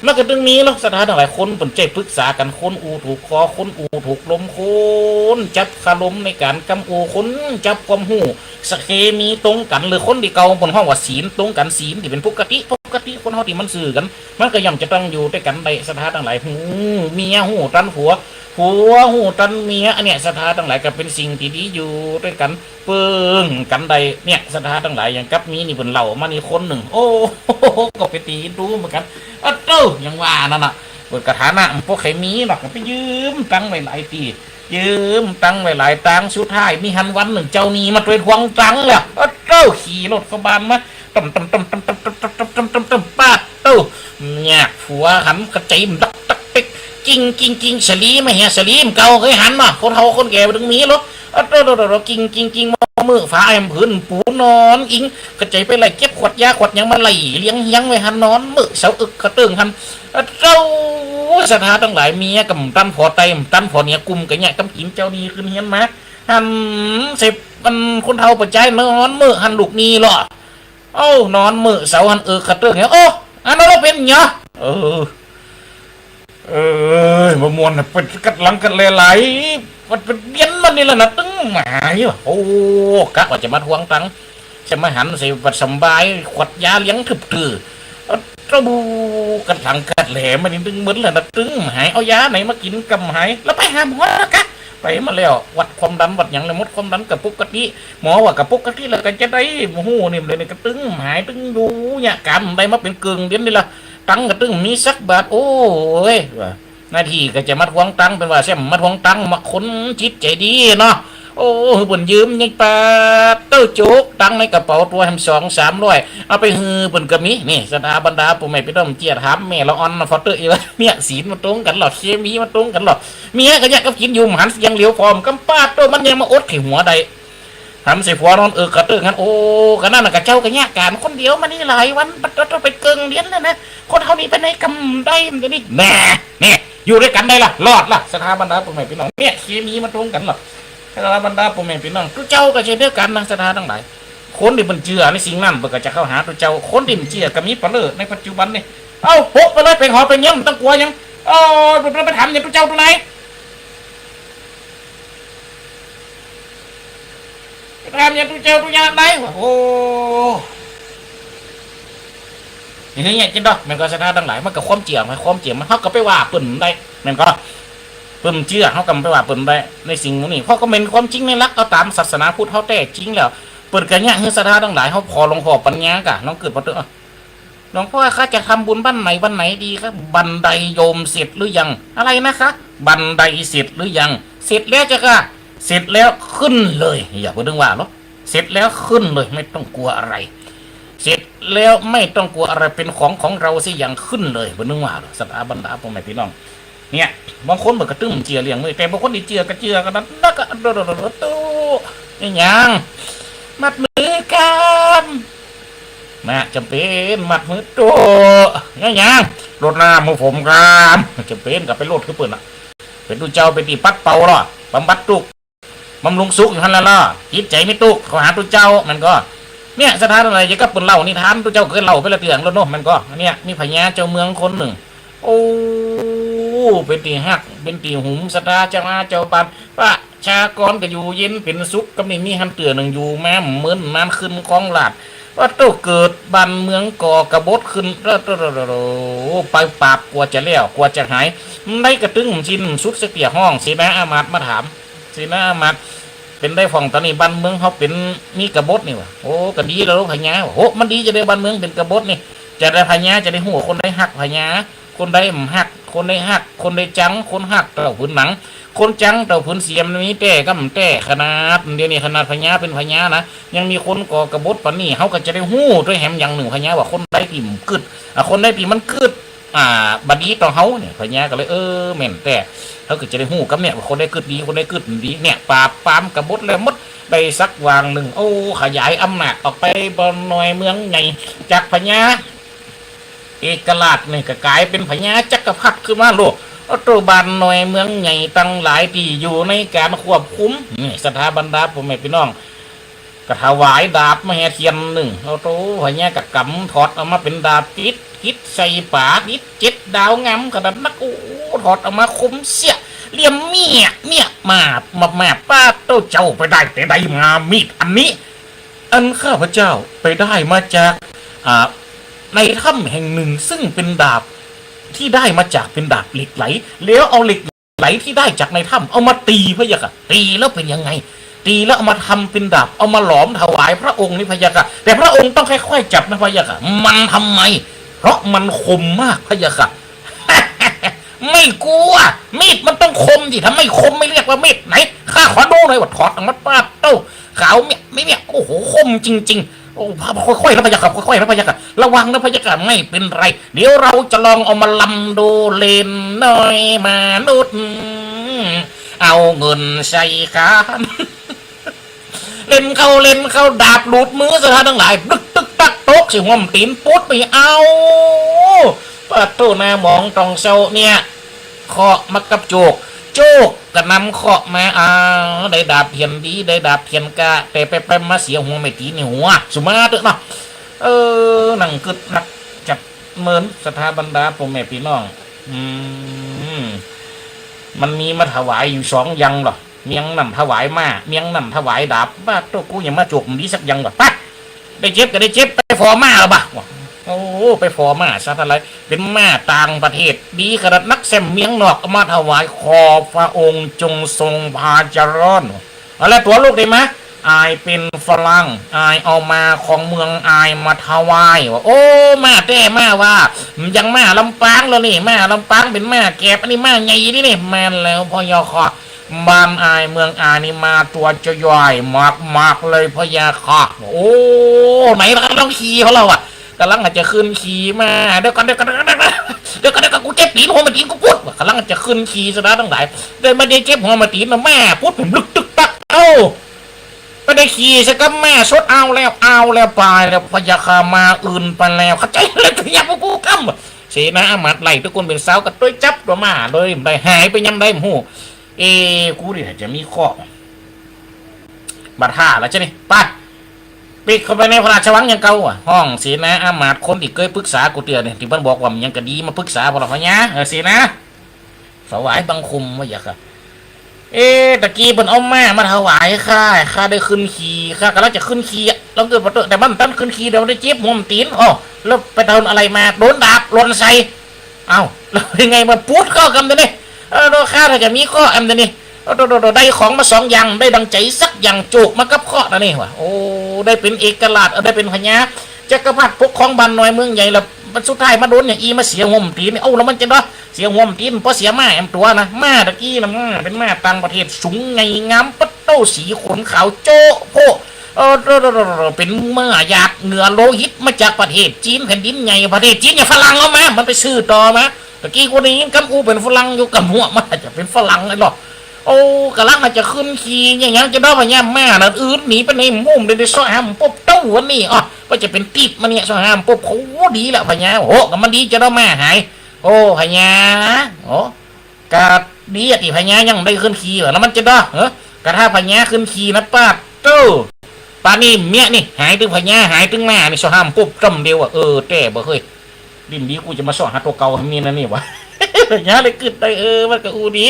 มันก็ตึงมีเนาะ ศรัทธาตังหลาย คนเปิ้นใจ๊ปรึกษากั๋น คนอู้ถูกคอ คนอู้ถูกลม คนจับคารมในก๋านกำอู้ คนจับความฮู้ สะเคมีตรงกั๋น หรือคนตี้เก่าเปิ้นฮ้องว่าศีลตรงกั๋น ศีลตี้เป๋นปกติ ปกติคนเฮาตี้มันซื่อกั๋น มันก็ย่อมจะต้องอยู่ตวยกั๋นได้ ศรัทธาตังหลาย ฮู้เมียฮู้ตันผัว ผัวฮู้ตันเมีย อันเนี้ย ศรัทธาตังหลาย ก็เป๋นสิ่งตี้ดีอยู่ตวยกั๋น เปิ้งกั๋นได้ เนี่ย ศรัทธาตังหลาย อย่างกับมีนี่เปิ้นเล่ามานี่คนนึ่ง โอ้ ก็เป๋นตี้ดูเหมือนกั๋น อะโต้ อย่างว่านั่นน่ะ เปิ้นก็ฐานะมันบ่ใค่มีหรอก ก็ไปยืมตังค์ไว้หลายตี้ ยืมตังค์ไว้หลายตาง สุดท้ายมีหันวันนึ่ง เจ้าหนี้มาตวยทวงตังค์แล้ว อะโต้ ขี่รถเข้าบ้านมา ตึ้มตึ้มตึ้มตึ้มตึ้มตึ้มตึ้มตึ้มตึ้มตึ้ม ปาดโต้ เนี่ย ผัวหันกระใจ๋มันดักดักเป๊ก กิ่งกิ่งกิ่ง สะหลีมาเหีย สะหลีมเก่า เกยหันบ่ คนเฒ่าคนแก่บ่ตึงมีหรอก อะโต้โต้โต้โต้ กิ่งกิ่งกิ่ง มาเมือฝาแอมผืนปูนอนอิง กระใจ๋ไปไล่เก็บขวดยาขวดหยังมาไล่เลี้ยงเฮียงไว้หัน นอนเมือเสาเอิกกระเตื้องหัน อะโต้ ศรัทธาตังหลาย เมียก็บ่ตันผ่อไต้ บ่ตันผ่อเหนียว กุ้มกะเยียะกำกิ๋น เจ้าหนี้ขึ้นเฮียนมา หันเสร็จ มันคนเฒ่าป้อจายนอนเมือหัน ลูกหนี้ลอ เอ้า นอนเมือเสาหัน เอิกกระเตื้องเหีย โอ้ อันนั้นลอเป๋นหยัง เออ เอ้ย บ่ม่วนน่ะ เป๋นกัดหลังกัดแลไหล มันเป๋นเบียนมันนี่แหละนะ ตึงหมายว่ะ โอ้ กะว่าจะมาทวงตังค์ จะมาหันใส่บัดสำบาย ขวดยาเลี้ยงทึบตื้อ เอ้า กัดหลังกัดแลมันนี่ตึงเมินแล้วนะ ตึงหาย เอายาไหนมากิ๋นก็บ่หาย แล้วไปหาหมอแล้วกะ ไปมาแล้ว วัดความดันวัดหยังแล้ว หมดความดันก็ปกติ หมอว่าก็ปกติแล้ว ก็จะได้บ่ฮู้นี่ มันเลยนี่ก็ตึงหาย ตึงอยู่เนี่ย ก๋านได้มาเป๋นเกิ่งเดือนนี่ละ ตังค์ก็ตึงมีสักบาท โอ้ย ว่า หน้าตี้ก็จะมาทวงตังค์ เป๋นว่าแซมมาทวงตังค์ มาคนจิตใจ๋ดีเนาะ โอ้ หื้อเปิ้นยืมยังปาดเต้า จุกตังค์ในกระเป๋าตั๋วแหมสองสามร้อย เอาไปหื้อเปิ้นก็มี นี่ ศรัทธาบรรดาป้อแม่ปี้น้อง เจียถามแม่ละอ่อนนะ พอเต๊อะ อีว่า เนี่ย ศีลมันตรงกั๋นลอ เคมีมันตรงกั๋นลอ เมียก็เยียะกับกิ๋นอยู่ หันเสียงเหลียวพร้อมกำ ปาดโต้ มันยังมาอดไข่หัวได้ หันใส่ผัวนอนเอิกกระเตื้องหัน โอ้ กะนั้นน่ะ กะเจ้าก็เยียะก๋านคนเดียวมานี่หลายวัน ปัดโต้ เป๋นเกิ่งเดือนแล้วนะ คนเฮานี่เป๋นไหนกำได้มันจะนี่ แน่ นี่ อยู่ตวยกั๋นได้ละ รอดละ ศรัทธาบรรดาป้อแม่ปี้น้อง เนี่ย เคมีมันตรงกั๋นลอ ศรัทธาบรรดาป้อแม่ปี้น้อง ตุ๊เจ้าก็เจ้นเดียวกั๋นนะ ศรัทธาตังหลาย คนตี้เปิ้นเจื้อในสิ่งนั้น เปิ้นก็จะเข้าหาตุ๊เจ้า คนตี้บ่เจื้อก็มีปะเล่อในปัจจุบันนี่ เอ้า โหะไปเลย เป๋นหอเป๋นเฮียน บ่ต้องกั๋วหยัง เอ้า บ่ต้องไปถามหยังตุ๊เจ้าตัวนาย ถามหยังตุ๊เจ้าตุ๊ยาได้วะ โอ้ อย่างนี้เนี่ย จินดอก แม่นก่อ ศรัทธาตังหลาย มันก็ความเจื้อ ความเจื้อมัน เฮาก็ไปว่าเปิ้นบ่ได้ แม่นก่อ เปิ้นเจื้อ เฮาก็ไปว่าเปิ้นบ่ได้ ในสิ่งหมู่นี้ เพราะก็แม่นความจริงในหลัก เอาต๋ามศาสนาพุทธเฮาแต๊จริงแล้ว เปิ้นก็เยียะหื้อศรัทธาตังหลาย เฮาขอหลวงพ่อปัญญากะ ลองกึ๊ดปอเต๊อะ หลวงพ่อคะ จะทำบุญบ้านไหนวันไหนดีคะ บันไดโยมเสร็จหรือยัง อะไรนะคะ บันไดเสร็จหรือยัง เสร็จแล้วเจ้าค่ะ เสร็จแล้วขึ้นเลย อย่าไปตึงว่าหรอก เสร็จแล้วขึ้นเลย ไม่ต้องกลัวอะไร เสร็จแล้วไม่ต้องกลัวอะไร เป็นของของเราเสียอย่าง ขึ้นเลย บ่ตึงว่าหรอก ศรัทธาบรรดาป้อแม่ปี้น้อง เนี่ย บางคนมันก็ตึงเจื้อเรื่องนี้ แต่บางคนตี้เจื้อก็เจื้อกั๋นนั้น แล้วก็ โดดๆๆๆ ตู้ อิหยัง มัดมือกั๋น นะ จ๋ำเป๋น มัดมือตู้ อิหยัง รดน้ำหื้อผมกั๋น จ๋ำเป๋นก็ไปรดหื้อเปิ้นน่ะ เป๋นตุ๊เจ้า เป๋นตี้ปัดเป่าลอ บำบัดตุ๊กข์ บำรุงสุขอยู่หั้นแหละลอ จิตใจ๋มีตุ๊กข์ เข้าหาตุ๊เจ้า แม่นก่อ เนี่ย ศรัทธาตังหลาย เยียะกับเปิ้นเล่านิทาน ตุ๊เจ้าเกยเล่าไปละเตื้องแล้วเนาะ แม่นก่อ เนี่ย มีพญาเจ้าเมืองคนนึ่ง โอ้ เป๋นตี้ฮัก เป๋นตี้หุมศรัทธาเจ้าอาเจ้าบ้าน ประชากรก็อยู่เย็นเป๋นสุข ก็บ่มีหันเตื้อนึ่ง อยู่มาเมินนาน ขึ้นครองราชย์ ว่าโต้ เกิดบ้านเมืองก่อกบฏขึ้น โอ้ ไปปราบ กว่าจะแล้ว กว่าจะหาย ได้กระตึงสิ้นสุดเสียเตี้ย ฮ้องเสนาอามาตย์มาถาม เสนาอามาตย์ เป๋นใดพ่อง ต๋อนนี้บ้านเมืองเฮาเป๋น มีกบฏนี่วะ โอ้ ก็ดีแล้วพญา โห มันดีจะใดบ้านเมืองเป๋นกบฏนี่ จะใดพญาจะได้ฮู้ คนใดฮักพญา คนใดบ่ฮัก คนใดฮัก คนใดจัง คนฮักเต้าผืนหนัง คนจังเต้าผืนเสียม มีแต๊ก้ำแต๊ขนาด เดี๋ยวนี้ขนาดพญาเป๋นพญานะ ยังมีคนก่อกบฏปานนี้ เฮาก็จะได้ฮู้ตวยแหมอย่างนึ่ง พญาว่าคนใดตี้มันกึ๊ด อ่า คนใดตี้มันกึ๊ด อ่า บ่ดีต่อเฮาเนี่ย พญาก็เลย เออ แม่นแต๊ เฮาก็จะได้ฮู้กำเนี่ยว่าคนใดกึ๊ดดี คนใดกึ๊ดบ่ดีเนี่ย ปราบปรามกบฏแล้วหมด ได้สักวางนึ่ง โอ้ ขยายอำนาจออกไปบ้านน้อยเมืองใหญ่ จากพญาเอกราชนี่ก็ก๋ายเป๋นพญาจักรพรรดิขึ้นมาโลด โอ้โต บ้านน้อยเมืองใหญ่ตังหลายตี้อยู่ในก๋านควบคุม นี่ ศรัทธาบรรดาป้อแม่ปี้น้อง ก็ถวายดาบมาแห่เตียนนึ่ง โอ้โต พญาก็ก๋ำถอดออกมาเป๋นดาบ ติด ติดใส่ป๋า ติดเจ็ดดาวงามขนาดนัก โอ้ ถอดออกมาคมเสี้ย เหลี่ยมเมี้ย เมี้ย มาบ มาบ มาบ ป๊าดโต เจ้าไปได้แต่ใดมามีดอันนี้ อันข้าพเจ้าไปได้มาจาก อ่า ในถ้ำแห่งนึ่ง ซึ่งเป๋นดาบตี้ได้มาจากเป๋นดาบเหล็กไหล แล้วเอาเหล็กไหลตี้ได้จากในถ้ำเอามาตี๋พะยะค่ะ ตี๋แล้วเป๋นยังไง ตี๋แล้วเอามาทำเป๋นดาบ เอามาหลอมถวายพระองค์นี่พะยะค่ะ แต่พระองค์ต้องค่อยๆจับนะพะยะค่ะ มันทำไม เพราะมันคมมากพะยะค่ะ ไม่กลัว มีดมันต้องคมสิ ถ้าไม่คมไม่เรียกว่ามีด ไหน ข้าขอดูหน่อย ว่าถอดออกมา ป๊าดโต ขาวเมี้ยะ ไม่เมี้ยะ โอ้โห คมจริงๆ โอ้ ค่อยๆนะพะยะค่ะ ค่อยๆนะพะยะค่ะ ระวังนะพะยะค่ะ ไม่เป๋นไร เดี๋ยวเราจะลองเอามาลำดู เล่นน้อยมนุษย์ เอาเงินใส่ขัน เล่นเข้า เล่นเข้า ดาบหลุดมือซะตังหลาย ตึกตึกตัก ตกใส่ห้วมตี๋นปุ๊ดไป เอ้า ป๊าดโต หน้าหมองต๋องเศร้าเนี่ย เคราะห์มากับโจค โจคก็นำเคราะห์มา อ้าว ได้ดาบเตียนดี ได้ดาบเตียนก้า แต่ไปๆมาเสียหัวแม่ตี๋นในหัว สุมาเต๊อะเนาะ เออ นั่งกึ๊ดนักจัดเมิน ศรัทธาบรรดาป้อแม่ปี้น้อง อืม มันมีมาถวายอยู่สองอย่างเหรอ เมียงนั่นถวายม้า เมียงนั่นถวายดาบ ป๊าดโต กูยังมาโจคบ่ดีสักอย่างว่ะ ไป ได้เจ็บก็ได้เจ็บ ไปฝ่อม้าละบ่ะ โอ้ ไปฝ่อม้าซะตังหลาย เป๋นม้าต่างประเทศ ดีขนาดนัก แซ่มเมียงนอกเอามาถวาย ขอพระองค์จงทรงพระเจริญ เอาละ ตั๋วลูกได้มา อายเป๋นฝรั่ง อายเอาม้าของเมืองอายมาถวาย ว่า โอ้ ม้าแต๊ ม้าว่า บ่ยังม้าลำปางแล้วนี่ ม้าลำปางเป๋นม้าแกบ อันนี้ม้าใหญ่ดีนี่ แม่นแล้วพะยะค่ะ บ้านอายเมืองอายนี่ม้าตั๋วจะใหญ่มากๆเลยพะยะค่ะ โอ้ ไหนล่ะ กำลังขี่เขาแล้วอะ กำลังจะขึ้นขี่ม้า เดี๋ยวก่อน เดี๋ยวก่อน เดี๋ยวก่อน เดี๋ยวก่อน กูเจ็บตี๋น หัวแม่ตี๋นกูปุ๊ด กำลังจะขึ้นขี่ซะตังหลาย ได้มาได้เจ็บหัวแม่ตี๋นนะ ม้าปุ๊ดผมลึกตึกตัก เอ้า บ่ได้ขี่ซะกับม้าสด เอาแล้ว เอาแล้ว ไปแล้วพะยะค่ะ ม้าอื่นไปแล้ว เข้าใจ๋แล้ว จะยังบ่กูกำ เสนาอามาตย์ไล่ตุ๊กคนเป๋นสาวก็ตวยจับตั๋วม้าเลย บ่ได้หายไปยามใดบ่ฮู้ เอ กูนี่จะมีเคราะห์ บ่าท่าแล้วจ้ะนี่ ไป ปิ๊กเข้าไปในพระราชวังอย่างเก่าอะ ฮ้องเสนาอามาตย์คนตี้เกยปรึกษากูเตื้อนี่ ตี้เปิ้นบอกว่าบ่ยังก็ดีมาปรึกษาพ่อละพะยะ เออ เสนา ถวายบังคมพะยะค่ะ เอ๊ะ ตะกี้เปิ้นเอาม้ามาถวายข้า ข้าได้ขึ้นขี่ ข้ากำลังจะขึ้นขี่อะ แล้วเกิดบ่าเต๊อะ แต่มันตันขึ้นขี่ เดี๋ยวมันได้เจ็บหัวแม่ตี๋น อ้อ แล้วไปโดนอะไรมา โดนดาบหล่นใส่ เอ้า แล้วยังไงมาปุ๊ดเข้ากำเดี๋ยวนี้ เออ ข้าถ้าจะมีเคราะห์กำเดี๋ยวนี้ โอ้โต ได้ของมาสองอย่าง ได้ดังใจ๋สักอย่าง โจคมากับเคราะห์นะนี่ว่ะ โอ้ ได้เป๋นเอกราช เออ ได้เป๋นพญาจักรพรรดิปกครองบ้านน้อยเมืองใหญ่ แล้วมันสุดท้ายมาโดนอย่างอี้ มาเสียหัวแม่ตี๋นนี่ เอ้า แล้วมันจะเนาะ เสียหัวแม่ตี๋น เพราะเสียม้าแอมตั๋วนะ ม้าตะกี้นะ ม้าเป๋นม้าต่างประเทศ สูงใหญ่งาม ป๊าดโต สีขนขาวโจ๊ะโพ่ เออ เป๋นม้าหยาดเหงื่อโลหิตมาจากประเทศจีน แผ่นดินใหญ่ ประเทศจีนเนี่ย ฝรั่งเอามา มันไปซื้อต่อมา ตะกี้กูได้ยินกำอู้เป๋นฝรั่งอยู่ กำหัวมันจะเป๋นฝรั่งเลยเหรอ โอ้ กำลังจะขึ้นขี่ ยัง ยังจะได้พะยะ ม้านั่นอืดหนีไปในมุม ได้ ได้เซาะหาบ่ปบเต้าวันนี้ อ้อ ว่าจะเป๋นติ๊บมาเนี่ย เซาะหาบ่ปบ โอ้ ดีละพะยะ โอ้ ก็มันดีจะได้ม้าหาย โอ้ พะยะ โอ้ ก็ดีอะตี้พะยะยังได้ขึ้นขี่ว่ะ แล้วมันจะได้ เออ ก็ถ้าพะยะขึ้นขี่นะ ป๊าดโต ป่านนี้เมียนี่ หายตึงพะยะ หายตึงม้านี่ เซาะหาบ่ปบจ้ำเดียวอะ เออ แต๊บ่เฮ้ย ดิ้นดี กูจะมาเซาะหาตั๋วเก่าหื้อเมียนะนี่วะ ยาเลยกึ๊ดได้ เออ มันก็อู้ดี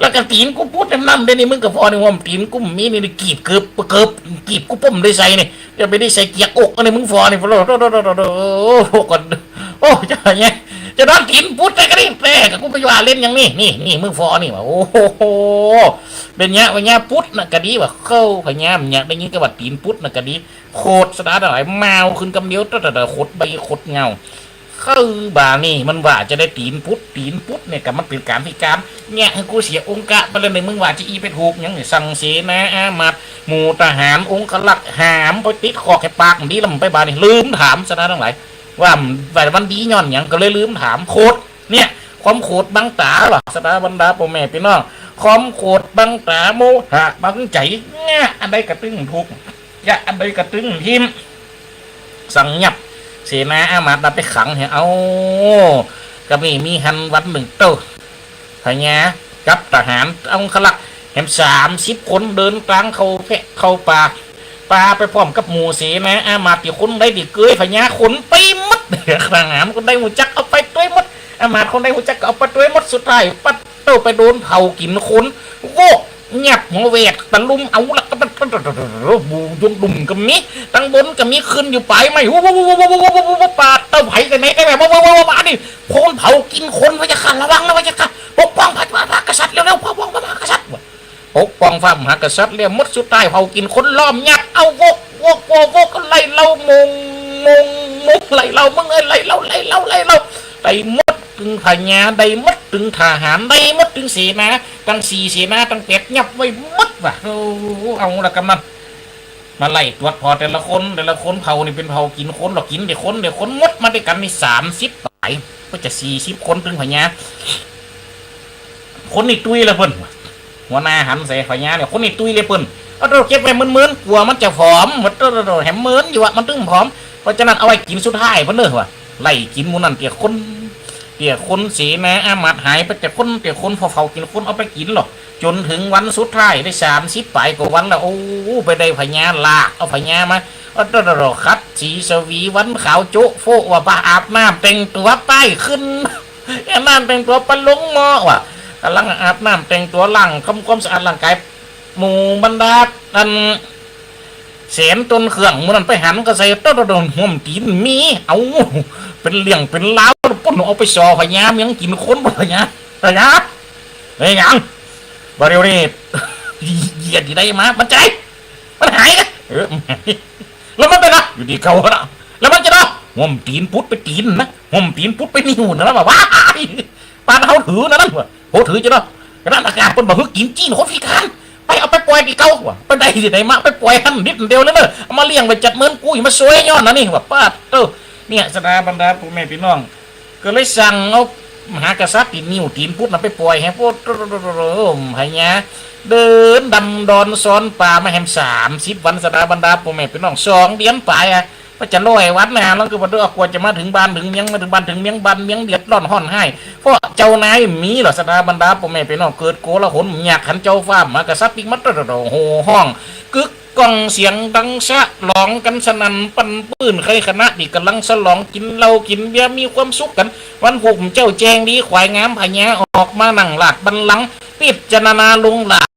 แล้วก็ตี๋นกูปุ๊ดแหมนั่นเดี๋ยวนี้ มึงก็ผ่อนี่ หัวแม่ตี๋นกูมีนี่ นี่ กีบเกิบ เกิบ กีบกูป้มได้ใส่นี่ จะไปได้ใส่เกียกอกอันนี้ มึงผ่อนี่ โอ้โห โอ้โห ก่อน โอ้ จะไง จะโดนตี๋นปุ๊ดได้ก็ได้ แต๊ก็กูไปว่าเล่นอย่างนี้ นี่ นี่ มึงผ่อนี่วะ โอ้โห เป๋นเยียะ เป๋นเยียะ ปุ๊ดน่ะก็ดีวะ เข้าพะยะ เยียะ ได้ยินก็ว่าตี๋นปุ๊ดน่ะก็ดี โขดสะดาดหลาย มาวขึ้นกำเดียว ตะตะตะ โขดใบ โขดเงา คือบ่านี่มันว่าจะได้ตี๋นปุต ตี๋นปุตเนี่ยก็มันเป๋นก๋านพิก๋าน เนี่ยหื้อกูเสียองค์กะไปแล้ว นี่มึงว่าจะอี้ไปถูกหยังเนี่ย สั่งเสนาอามาตย์ หมู่ทหาร องครักษ์ ห้ามไปติดคอกหื้อปากมันดี แล้วมันไปบ่านี่ ลืมถามศรัทธาตังหลาย ว่า ว่ามันดีย้อนหยัง ก็เลยลืมถาม โขด เนี่ย ความโขดบังต๋าว่ะ ศรัทธาบรรดาป้อแม่ปี้น้อง ความโขดบังต๋า โมหะบังใจ๋ เนี่ย อันใดกระตึงถูก จะอันใดกระตึงถิ่ม สั่งยับ เสนาอามาตย์นำไปขังหื้อ เอ้า ก็มี มีหันวันนึ่งเต๊า พญากับทหารองครักษ์แหมสามสิบคนเดินตางเข้าแพะเข้าป่า ปาไปพร้อมกับหมู่เสนาอามาตย์ตี้คนใดตี้เกยพญาขนไปหมด ทหารคนใดฮู้จักเอาไปตวยหมด อามาตย์คนใดฮู้จักก็เอาไปตวยหมด สุดท้ายปัดเต๊าไปโดนเผากิ๋นขน โวก ยับหัวแหวกตะลุมเอาละก็ บูยงดุ่มก็มี ตังบนก็มี ขึ้นอยู่ป๋ายไม้ ฮู้ ปาดเต๊าไผกันแน่ แต่แบบว่า ว่า ว่า ว่า นี่ โพนเผากิ๋นขน พระเจ้าข้า ระวังนะพระเจ้าข้า ปกป้องพระมหากษัตริย์เร็วๆ ปกป้องพระมหากษัตริย์ ปกป้องพระมหากษัตริย์แล้วหมด สุดท้ายเผากิ๋นขนล้อมยับ เอาโวก โวก โวก โวก ไล่เล่า มง มง มง ไล่เล่า มึงเอ้ย ไล่เล่า ไล่เล่า ไล่เล่า ได้หมดตึงพญา ได้หมดตึงทหาร ได้หมดตึงเสนา ตังสี่เสนา ตังแปด ยับไว้หมดว่ะ โอ้ เอาละกำนัน มาไล่ตรวจผ่อแต่ละคน แต่ละคนเผ่านี่เป๋นเผ่ากิ๋นขน ลอกิ๋นแต่ขน แต่ขนหมดมาตวยกั๋นนี่สามสิบป๋าย ก็จะสี่สิบคนตึงพญา คนนี่ตุ้ยแล้วเปิ้น หัวหน้าหันใส่พญาเนี่ย คนนี่ตุ้ยเลยเปิ้น เอาเก็บไว้เมินๆ กั๋วมันจะผอม ว่าโตๆๆ แหมเมินอยู่อะ มันตึงผอม เพราะฉะนั้นเอาไว้กิ๋นสุดท้ายเปิ้นเน่อว่ะ ไล่กิ๋นหมู่นั้นเตี้ยคน เตี้ยคนเสนาอามาตย์หายไปเตี้ยคน เตี้ยคนเผากิ๋นขน เอาไปกิ๋นลอ จ๋นเถิงวันสุดท้ายได้สามสิบป๋ายกว่าวันแล้ว โอ้ ไปได้พญาลาก เอาพญามา เอาตลอดขัดสีสวีวันขาวโจ๊ะโฟะว่า ปาอาบน้ำแต่งตั๋วไปขึ้น อาบน้ำแต่งตั๋วไปลงหม้อว่ะ ก๋ำลังอาบน้ำแต่งตั๋วล้างทำความสะอาดร่างก๋าย หมู่บรรดาอันแสนต้นเครื่องหมู่นั้นไปหันก็ใส่โต๊ะโต๊ะโต๊ะ ห่มตี๋นมี เอา เป๋นเรื่องเป๋นราว ปุ้นเอาไปส่อพญาเมืองกิ๋นขน พญา พญา เฮ้ย หยัง บ่าเดี่ยวนี้ เหยียดตี้ใดมา มันจะ มันหายนะ เออ มันหาย แล้วมันไปนะ อยู่ตี้เก่านะ แล้วมันจะนะ ห่มตี๋นปุดไปตี๋นนะ ห่มตี๋นปุดไปนิ้วนะ แล้วว่า ว้าย ปานเฮาถือนะนั่นว่ะ โห ถือจะเนาะ ขนาดอากาศเปิ้นบ่หื้อกิ๋นจีนคนพิก๋าน ไปเอาไปป่อยตี้เก่าว่ะ ไปได้ตี้ใดมา ไปป่อยหั้นนิดเดียวเลยเนอะ เอามาเลี้ยงไว้จัดเมิน กูจะมาซวยย้อนนะนี่ว่ะ ปาดโธ่ เนี่ย ศรัทธาบรรดาป้อแม่ปี้น้อง ก็เลยสั่งเอามหากษัตริย์ตี้นิ้วตี๋นปุดน่ะไปป่อยหื้อ โอ้โธ่ พญาเดินดำดอนซ้อนป่ามาแหมสามสิบวัน ศรัทธาบรรดาป้อแม่ปี้น้อง สองเดือนป๋ายอะ ว่าจะร้อยวันนะ แล้วก็บ่าเด้อ กว่าจะมาเถิงบ้านเถิงเมียง มาเถิงบ้านเถิงเมียง บ้านเมียงเดือดร้อนฮ้อนไห้ เพราะเจ้านายบ่มีลอ ศรัทธาบรรดาป้อแม่ปี้น้อง เกิดโกลาหล บ่อยากหันเจ้าฟ้ามหากษัตริย์ตี้มาโต้ๆๆ โห่ฮ้อง กึกก้องเสียงดังฉลองกั๋นสนั่นปันปื้น ใค่ขณะตี้ก่ำลังฉลองกิ๋นเหล้ากิ๋นเบียร์มีความสุขกั๋น วันพุธเจ๊าแจ้งดี ขวายงามพญาออกมานั่งราชบัลลังก์ พิจารณาลงราช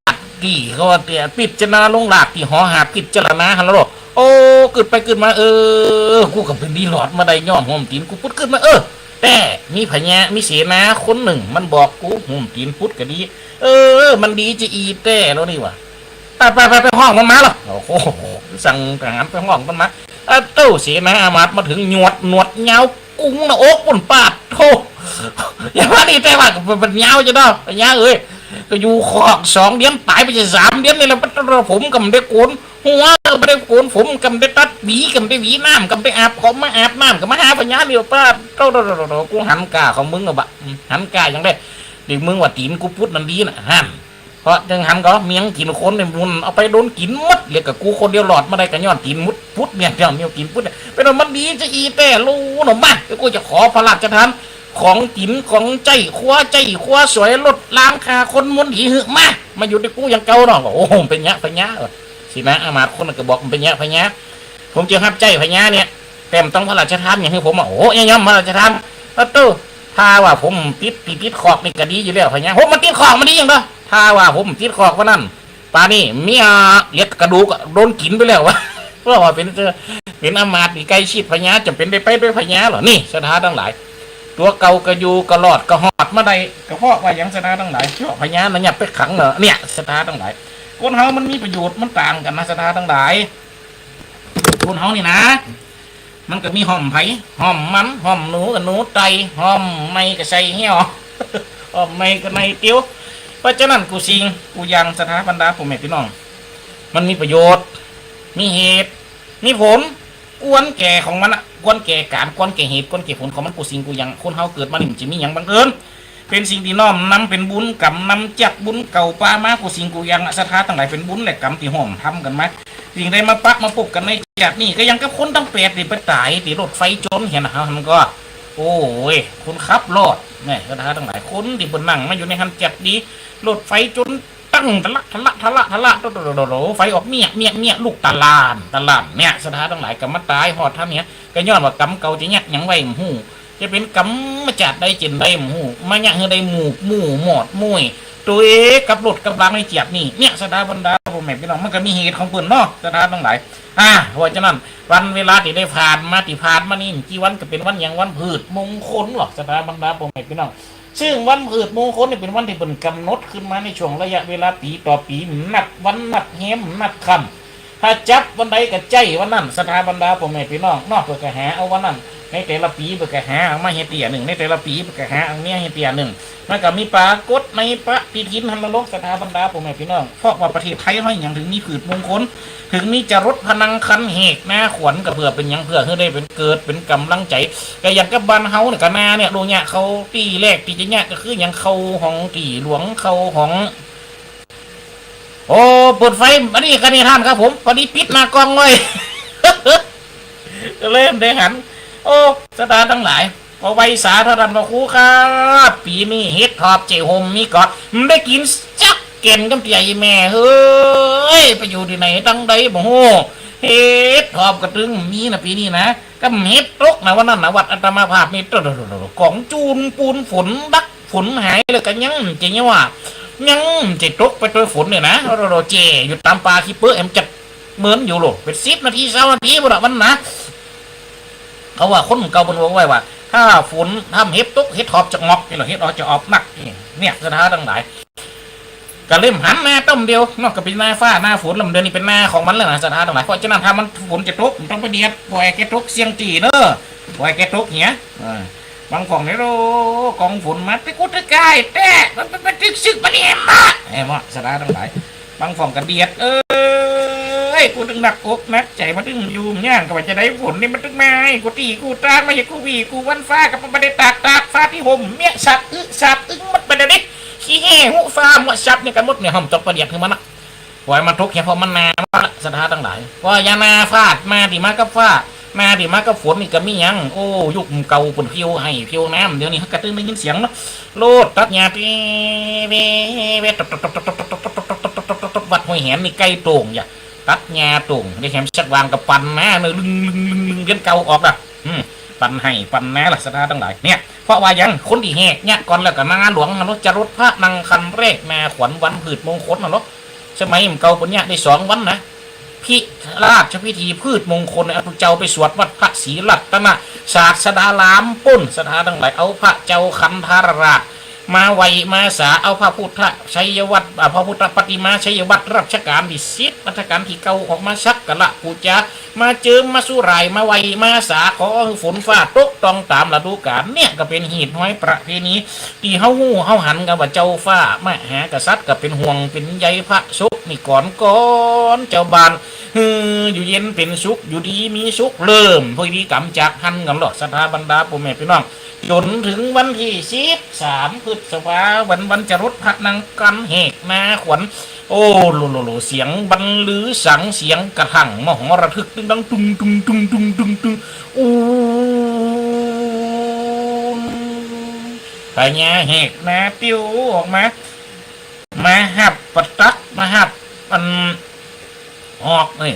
ตี้เขาว่าเตี้ย พิจารณาลงราชตี้หอหาบพิจารณาหั้นลอ โอ้ กึ๊ดไปกึ๊ดมา เออ กูก็เป๋นดีรอดมาได้ย้อนห่มตี๋นกูปุด กึ๊ดมา เออ แต๊ มีพญา มีเสนาคนนึ่ง มันบอกกู ห่มตี๋นปุดก็ดี เออ มันดีจะอี้แต๊แล้วนี่ว่ะ ไปไปไปไปฮ้องมันมาลอ โอ้โห สั่งทหารไปฮ้องมันมา อะโต้ เสนาอามาตย์มาเถิง หนวด หนวดยาว กุ้งหน้าอกปุ้น ปาดโธ่ อย่างว่านี่ แต่ว่าก็เป๋นยาวจะเนาะ พญาเอ้ย ก็อยู่คอกสองเดือนป๋ายไปจะสามเดือนนี่แหละ ผมก็บ่ได้โกนหัว ก็บ่ได้โกนผม ก็บ่ได้ตัดหวี ก็บ่ได้หวีน้ำ ก็บ่ได้อาบ ก็มาอาบน้ำ ก็มาหาพญานี่ ปาดโธ่ กูหันก้าของมึงอะบะ หันก้าหยังได้ ตี้มึงว่าตี๋นกูปุดนั้นดีน่ะ หั้น เพราะจังหันก็เมียงกิ๋นขนในหมู่นั้นเอาไปโดนกิ๋นหมด เหลือก็กูคนเดียวรอดมาได้ก็ย้อนตี๋นมุดปุดเมียงเดียว เมียงตี๋นปุดเนี่ย เป๋นว่ามันดีจะอี้แต๊ลู้เนาะ มา เดี๋ยวกูจะขอพระราชทานของกิ๋นของใจ๊ ครัวใจ๊ครัวสวย รถล้างฆ่าคนมนต์ดีหื้อ มา มาอยู่ตี้กูอย่างเก่าเนาะ โอ้โห เป๋นเยียะพญา เสนาอามาตย์คนนั้นก็บอก เป๋นเยียะพญา ผมจะฮับใจ๊พญาเนี่ย แต่บ่ต้องพระราชทานหยังหื้อผมอะ โอ้ ยอมพระราชทาน อะโต้ ถ้าว่าผมติด ติด ติดคอกนี่ก็ดีอยู่แล้วพญา ผมมาติดคอกมันดีหยังเนาะ ถ้าว่าผมติดคอกวันนั้น ป่านนี้เมียเหยียดกระดูกอะโดนกิ๋นไปแล้ววะ เพราะว่าเป๋น เป๋นอำมาตย์ตี้ใก้ชิดพญา จ๋ำเป๋นได้ไปตวยพญาลอ นี่ ศรัทธาตังหลาย ตั๋วเก่าก็อยู่ ก็รอด ก็ฮอดมาได้ ก็เพราะว่าหยัง ศรัทธาตังหลาย เพราะพญานั้นเนี่ยไปขังเนาะ เนี่ย ศรัทธาตังหลาย คนเฮามันมีประโยชน์ มันต่างกั๋นนะ ศรัทธาตังหลาย คนเฮานี่นะ มันก็มีฮ่อมไผ ฮ่อมมัน ฮ่อมหนูก็หนูไต่ ฮ่อมไม้ก็ใส่เหี่ยว ฮ่อมไม้ก็ไม้เตียว เพราะฉะนั้นกู้สิ่งกู้อย่างศรัทธาบรรดาป้อแม่ปี้น้อง มันมีประโยชน์ มีเหตุ มีผล ควรแก่ของมันอะ ควรแก่ก๋าน ควรแก่เหตุ ควรแก่ผลของมัน กู้สิ่งกู้อย่าง คนเฮาเกิดมานี่มันจะมีหยังบังเอิญ เป๋นสิ่งตี้น้อมนำเป๋นบุญกรรมนำจากบุญเก่าปะมา กู้สิ่งกู้อย่างอะ ศรัทธาตังหลาย เป๋นบุญและกรรมตี้ฮ่วมทำกั๋นมา จึงได้มาปะมาปบกั๋นในชาตินี้ ก็อย่างกับคนตังแปดตี้ไปต๋ายตี้รถไฟจนหั้นนะ หั้นก็ โอ้ย คนขับรอด แม่ศรัทธาตังหลาย คนตี้เปิ้นนั่งมาอยู่ในหั้นจักดี รถไฟจนตั้งทะละทะละทะละทะละ โตโตโตโต ไฟออกเมี้ยะเมี้ยะเมี้ยะ ลุกตะล่านตะล่าน เนี่ย ศรัทธาตังหลาย ก็มาต๋ายฮอดหั้นเนี่ย ก็ย้อนว่ากรรมเก่าจะเยียะหยังไว้บ่ฮู้ จะเป๋นกรรมมาจากใดเจียนใดบ่ฮู้ มาเยียะหื้อได้หมู่มู่หมอดม้วย ตั๋วเองกับรถกับราในเจียบนี่ เนี่ย ศรัทธาบรรดาป้อแม่ปี้น้อง มันก็มีเหตุของเปิ้นเนาะ ศรัทธาตังหลาย อ่า เพราะฉะนั้น วันเวลาตี้ได้ผ่านมา ตี้ผ่านมานี่ กี่วันก็เป๋นวันหยัง วันพืชมงคลหรอก ศรัทธาบรรดาป้อแม่ปี้น้อง ซึ่งวันพืชมงคลนี่เป๋นวันตี้เปิ้นก๋ำหนดขึ้นมาในช่วงระยะเวลาปี๋ต่อปี๋ นับวันนับแฮมนับค่ำ ถ้าจับวันใดก็ใจ๊วันนั้น ศรัทธาบรรดาป้อแม่ปี้น้องเนาะ เปิ้นก็หาเอาวันนั้น ในแต่ละปี๋เปิ้นก็หาเอามาเฮ็ดเตื้อนึ่ง ในแต่ละปี๋เปิ้นก็หาเอาเนี้ยเฮ็ดเตื้อนึ่ง มันก็มีปรากฏในปฏิทินหั้นละลอ ศรัทธาบรรดาป้อแม่ปี้น้อง เพราะว่าประเทศไทยเฮาหยังถึงมีพืชมงคล ถึงมีจรดพนังครรภ์แหกนาขวัญ ก็เปื้อเป๋นหยัง เปื้อหื้อได้เป๋นเกิดเป๋นก๋ำลังใจ๋ ก็อย่างกับบ้านเฮาเนี่ย ก็นาเนี่ย โดยเยียะเข้าตี้แรกตี้จะเยียะก็คือหยัง เข้าห้องตี้หลวง เข้าห้อง โอ้ เปิดไฟ อันนี้ก็ได้ท่านครับผม พอดีปิดหน้ากล้องไว้ ก็เลยบ่ได้หัน โอ้ ศรัทธาตังหลาย ขอไหว้สาธุท่านพระครูครับ ปี๋นี้เห็ดถอบเจ๋ห่มมีก่อ บ่ได้กิ๋นสักแก่นกำเตี้ย อีแม่เฮ้ย ไปอยู่ตี้ไหนตังใดบ่ฮู้ เห็ดถอบก็ตึงมีนะปี๋นี้นะ ก็เห็ดตกนะ วันนั้นนะ วัดอาตมาภาพนี่ โตโตโตโต ก๋องจูนปูนฝนดัก ฝนหายแล้วก็ยังจะเยียะว่า ยังจะตกไปตวยฝนเนี่ยนะ โตโตโต แจ้อยู่ต๋ามป่าขี้เปื้อแอมจัดเหมินอยู่โล เป๋นสิบนาที ซาวนาทีพุ้นละวันนะ เขาว่าคนเก่าเปิ้นว่าไว้ว่า ถ้าฝน ถ้าเห็ดตก เห็ดถอบจะออก นี่แหละ เห็ดถอบจะออกนัก นี่ เนี่ย ศรัทธาตังหลาย ก็เล่มหันนาต้มเดียวเนาะ ก็เป๋นนาฟ้านาฝน แล้วเดี๋ยวนี้เป๋นนาของมันแล้วนะ ศรัทธาตังหลาย เพราะฉะนั้นถ้ามันฝนจะตก บ่ต้องไปเดียด ปล่อยแกตกเสี้ยงตี้เนาะ ปล่อยแกตกเหีย เออ บางพ่องเนี่ย โอ้ ก๋องฝนมา ตึกกุตึกกายแต๊ มัน มัน มันตึกสึกมันนี่มา เห็นบ่ ศรัทธาตังหลาย บางพ่องก็เดียด เอ้ย กูตึงหนักอกหนักใจ๋ มาตึงอยู่ย่าง ก็ว่าจะได้ฝนนี่มันตึงมา กูตี้กูตาง มาเฮ็ดกูหวีกูวัน ฟ้าก็บ่ได้ตาก ตากฟ้าตี้ห่ม เมี้ยะสาดอึสาดอึ้งหมดไปเดี๋ยวนี้ ขี้แห้หูฟ้าหมด สับนี่กันหมดเนี่ย ห้ามตกไปเดียดหื้อมันนะ ปล่อยมันตกเหีย เพราะมันนามันละ ศรัทธาตังหลาย เพราะอย่านาฟาด นาตี้มากับฟ้า นาตี้มากับฝนนี่ก็มีหยัง โอ้ ยุคเก่าเปิ้นเผียวไฮ่เผียวน้ำ เดี๋ยวนี้เฮาก็ตึงได้ยินเสียงเนาะ โลดตัดหญ้า เว เว เว วัดห้วยแหนนี่ใก้โต่งอย่า ตัดหญ้าโต่ง ได้แหมสักวางก็ปั่นนาเนาะ ลึง ลึง ลึง ลึง เดือนเก่าออกละ อืม ปั่นไฮ่ปั่นนาละ ศรัทธาตังหลาย เนี่ย เพราะว่าหยัง คนตี้แหกเยียะก่อนแล้วก็นาหลวงนะเนาะ จรดพนังครรภ์แรกนาขวัญ วันพืชมงคลนะเนาะ สมัยเก่าเปิ้นเยียะได้สองวันนะ พิ ราชพิธีพืชมงคลเนี่ย เอาเจ้าไปสวดวัดพระศรีรัตนศาสดารามปู้น ศรัทธาตังหลาย เอาพระเจ้าคันธารราช มาไหว้มาสา เอาพระพุทธชัยวัตร อ่า พระพุทธปฏิมาชัยวัตรรัชกาลตี้สิบ รัชกาลตี้เก้า ออกมาสักการะปู๋จา มาเจิมมาสุหร่าย มาไหว้มาสา ขอหื้อฝนฟ้าตกต้องต๋ามฤดูก๋าล เนี่ยก็เป๋นฮีตฮอยประเพณี ตี้เฮาฮู้เฮาหันกั๋นว่าเจ้าฟ้ามหากษัตริย์ก็เป๋นห่วงเป๋นใยพระสงฆ์นิกรก่อน เจ้าบ้าน หื้ออยู่เย็นเป๋นสุข อยู่ดีมีสุข เริ่มพิธีกรรมจากหั้นกั๋นเนาะ ศรัทธาบรรดาป้อแม่ปี้น้อง จ๋นเถิงวันตี้สิบสามพฤษภา วัน วันจรดพนังครรภ์แหกนาขวัญ โอ้ โล โล โล เสียงบันลือสัง เสียงกระฆังมหรระทึก ตึงดัง ตึง ตึง ตึง ตึง ตึง ตึง อู้ พญาแหกนาปิ้วออกมา มาฮับประตัก มาฮับอัน ออกนี่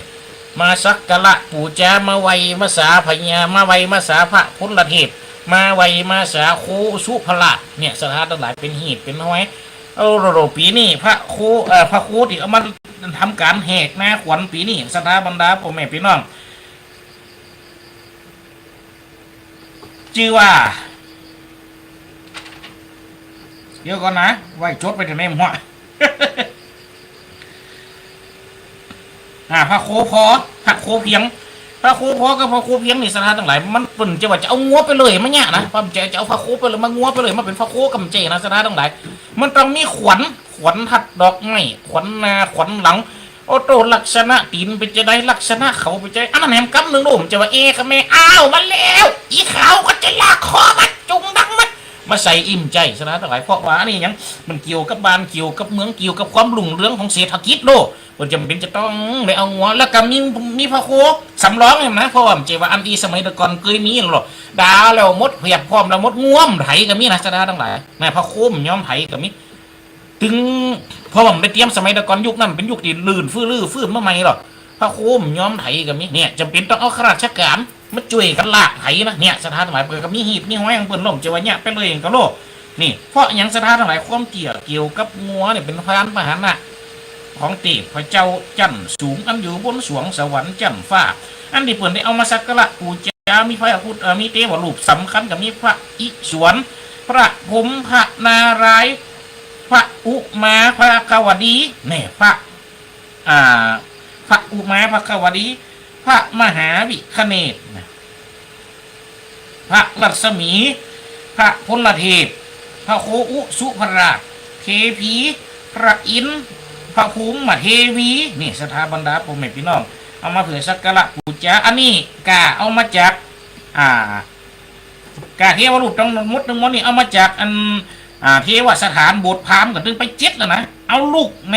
มาสักการะปู๋จา มาไหว้มาสาพญา มาไหว้มาสาพระพลเทพ มาไหว้มาสาครูสุภราช เนี่ย ศรัทธาตังหลาย เป๋นฮีตเป๋นฮอย โอ้โห ปี๋นี้พระครู เอ่อ พระครูตี้เอามาทำก๋านแหกนาขวัญปี๋นี้ ศรัทธาบรรดาป้อแม่ปี้น้อง จื้อว่า เดี๋ยวก่อนนะ ไว้จดไว้เถิงในหัว อ่า พระครูพอ พระครูเพียง พระโคพอกับพระโคเพียงนี่ ศรัทธาตังหลาย มันเปิ้นจะว่าจะเอางัวไปเลยมาเยียะนะ เปิ้นจะ จะเอาพระโคไปเลยมา งัวไปเลยมาเป๋นพระโคก็บ่ใจ้นะ ศรัทธาตังหลาย มันต้องมีขวัญ ขวัญทัดดอกไม้ ขวัญหน้า ขวัญหลัง โอ้โต ลักษณะตี๋นเป๋นจาใด ลักษณะเขาเป๋นจาใด อันนั้นแหมกำนึ่งโลด จะว่าเอ๊ะ กะแม่ อ้าว มาแล้ว อี่ขาวก็จะลากคอมัด จูงดังมัด มาใส่ อี่บ่ใจ้ ศรัทธาตังหลาย เพราะว่าอันนี้หยัง มันเกี่ยวกับบ้าน เกี่ยวกับเมือง เกี่ยวกับความรุ่งเรืองของเศรษฐกิจโลก เปิ้นจ๋ำเป๋นจะต้องได้เอางัว แล้วก็มี มีพระโคสำรองแหมนะ เพราะว่าบ่ใจ้ว่าอันอี้สมัยแต่ก่อนเกยมีหรอก ด่าแล้วหมด เปียบพร้อมแล้วหมด งัวบ่ไถก็มีนะ ศรัทธาตังหลาย นะ พระโคบ่ยอมไถก็มี ตึง เพราะว่าบ่ได้เตรียม สมัยแต่ก่อนยุคนั้นเป๋นยุคตี้ลื่นฟื้น รื้อฟื้นมาใหม่หรอก พระโคบ่ยอมไถก็มี เนี่ย จ๋ำเป๋นต้องเอาข้าราชก๋านมาจ้วยกั๋นลากไถนะ เนี่ย ศรัทธาตังหลาย เปิ้นก็มีหีบมีห้อยของเปิ้นโลด บ่ใจ้ว่าเยียะไปเลยก็โลด นี่ เพราะหยัง ศรัทธาตังหลาย ความเกี่ยว เกี่ยวกับงัวเนี่ยเป๋นพาหนะของเทพเจ้าจั๊นสูง อันอยู่บนสวงสวรรค์จั๊นฟ้า อันตี้เปิ้นได้เอามาสักการะปู๋จา มีพระพุทธ เอ่อ มีเทวรูปสำคัญก็มีพระอิศวร พระพรหม พระนารายณ์ พระอุมา พระคาวดี เนี่ย พระ อ่า พระอุมา พระคาวดี พระมหาวิฆเนศนะ พระรัศมี พระพลเทพ พระโคอุสุภราช เทพี พระอินทร์ พระภูมิเทวี นี่ ศรัทธาบรรดาป้อแม่ปี้น้อง เอามาเปื้อสักการะปู๋จา อันนี้ก็เอามาจาก อ่า ก็เทวรูปตังหมดตังมวลนี่เอามาจากอัน อ่า เทวสถานโบสถ์พราหมณ์ก็ตึงไปเจ็ดแล้วนะ เอาลูกใน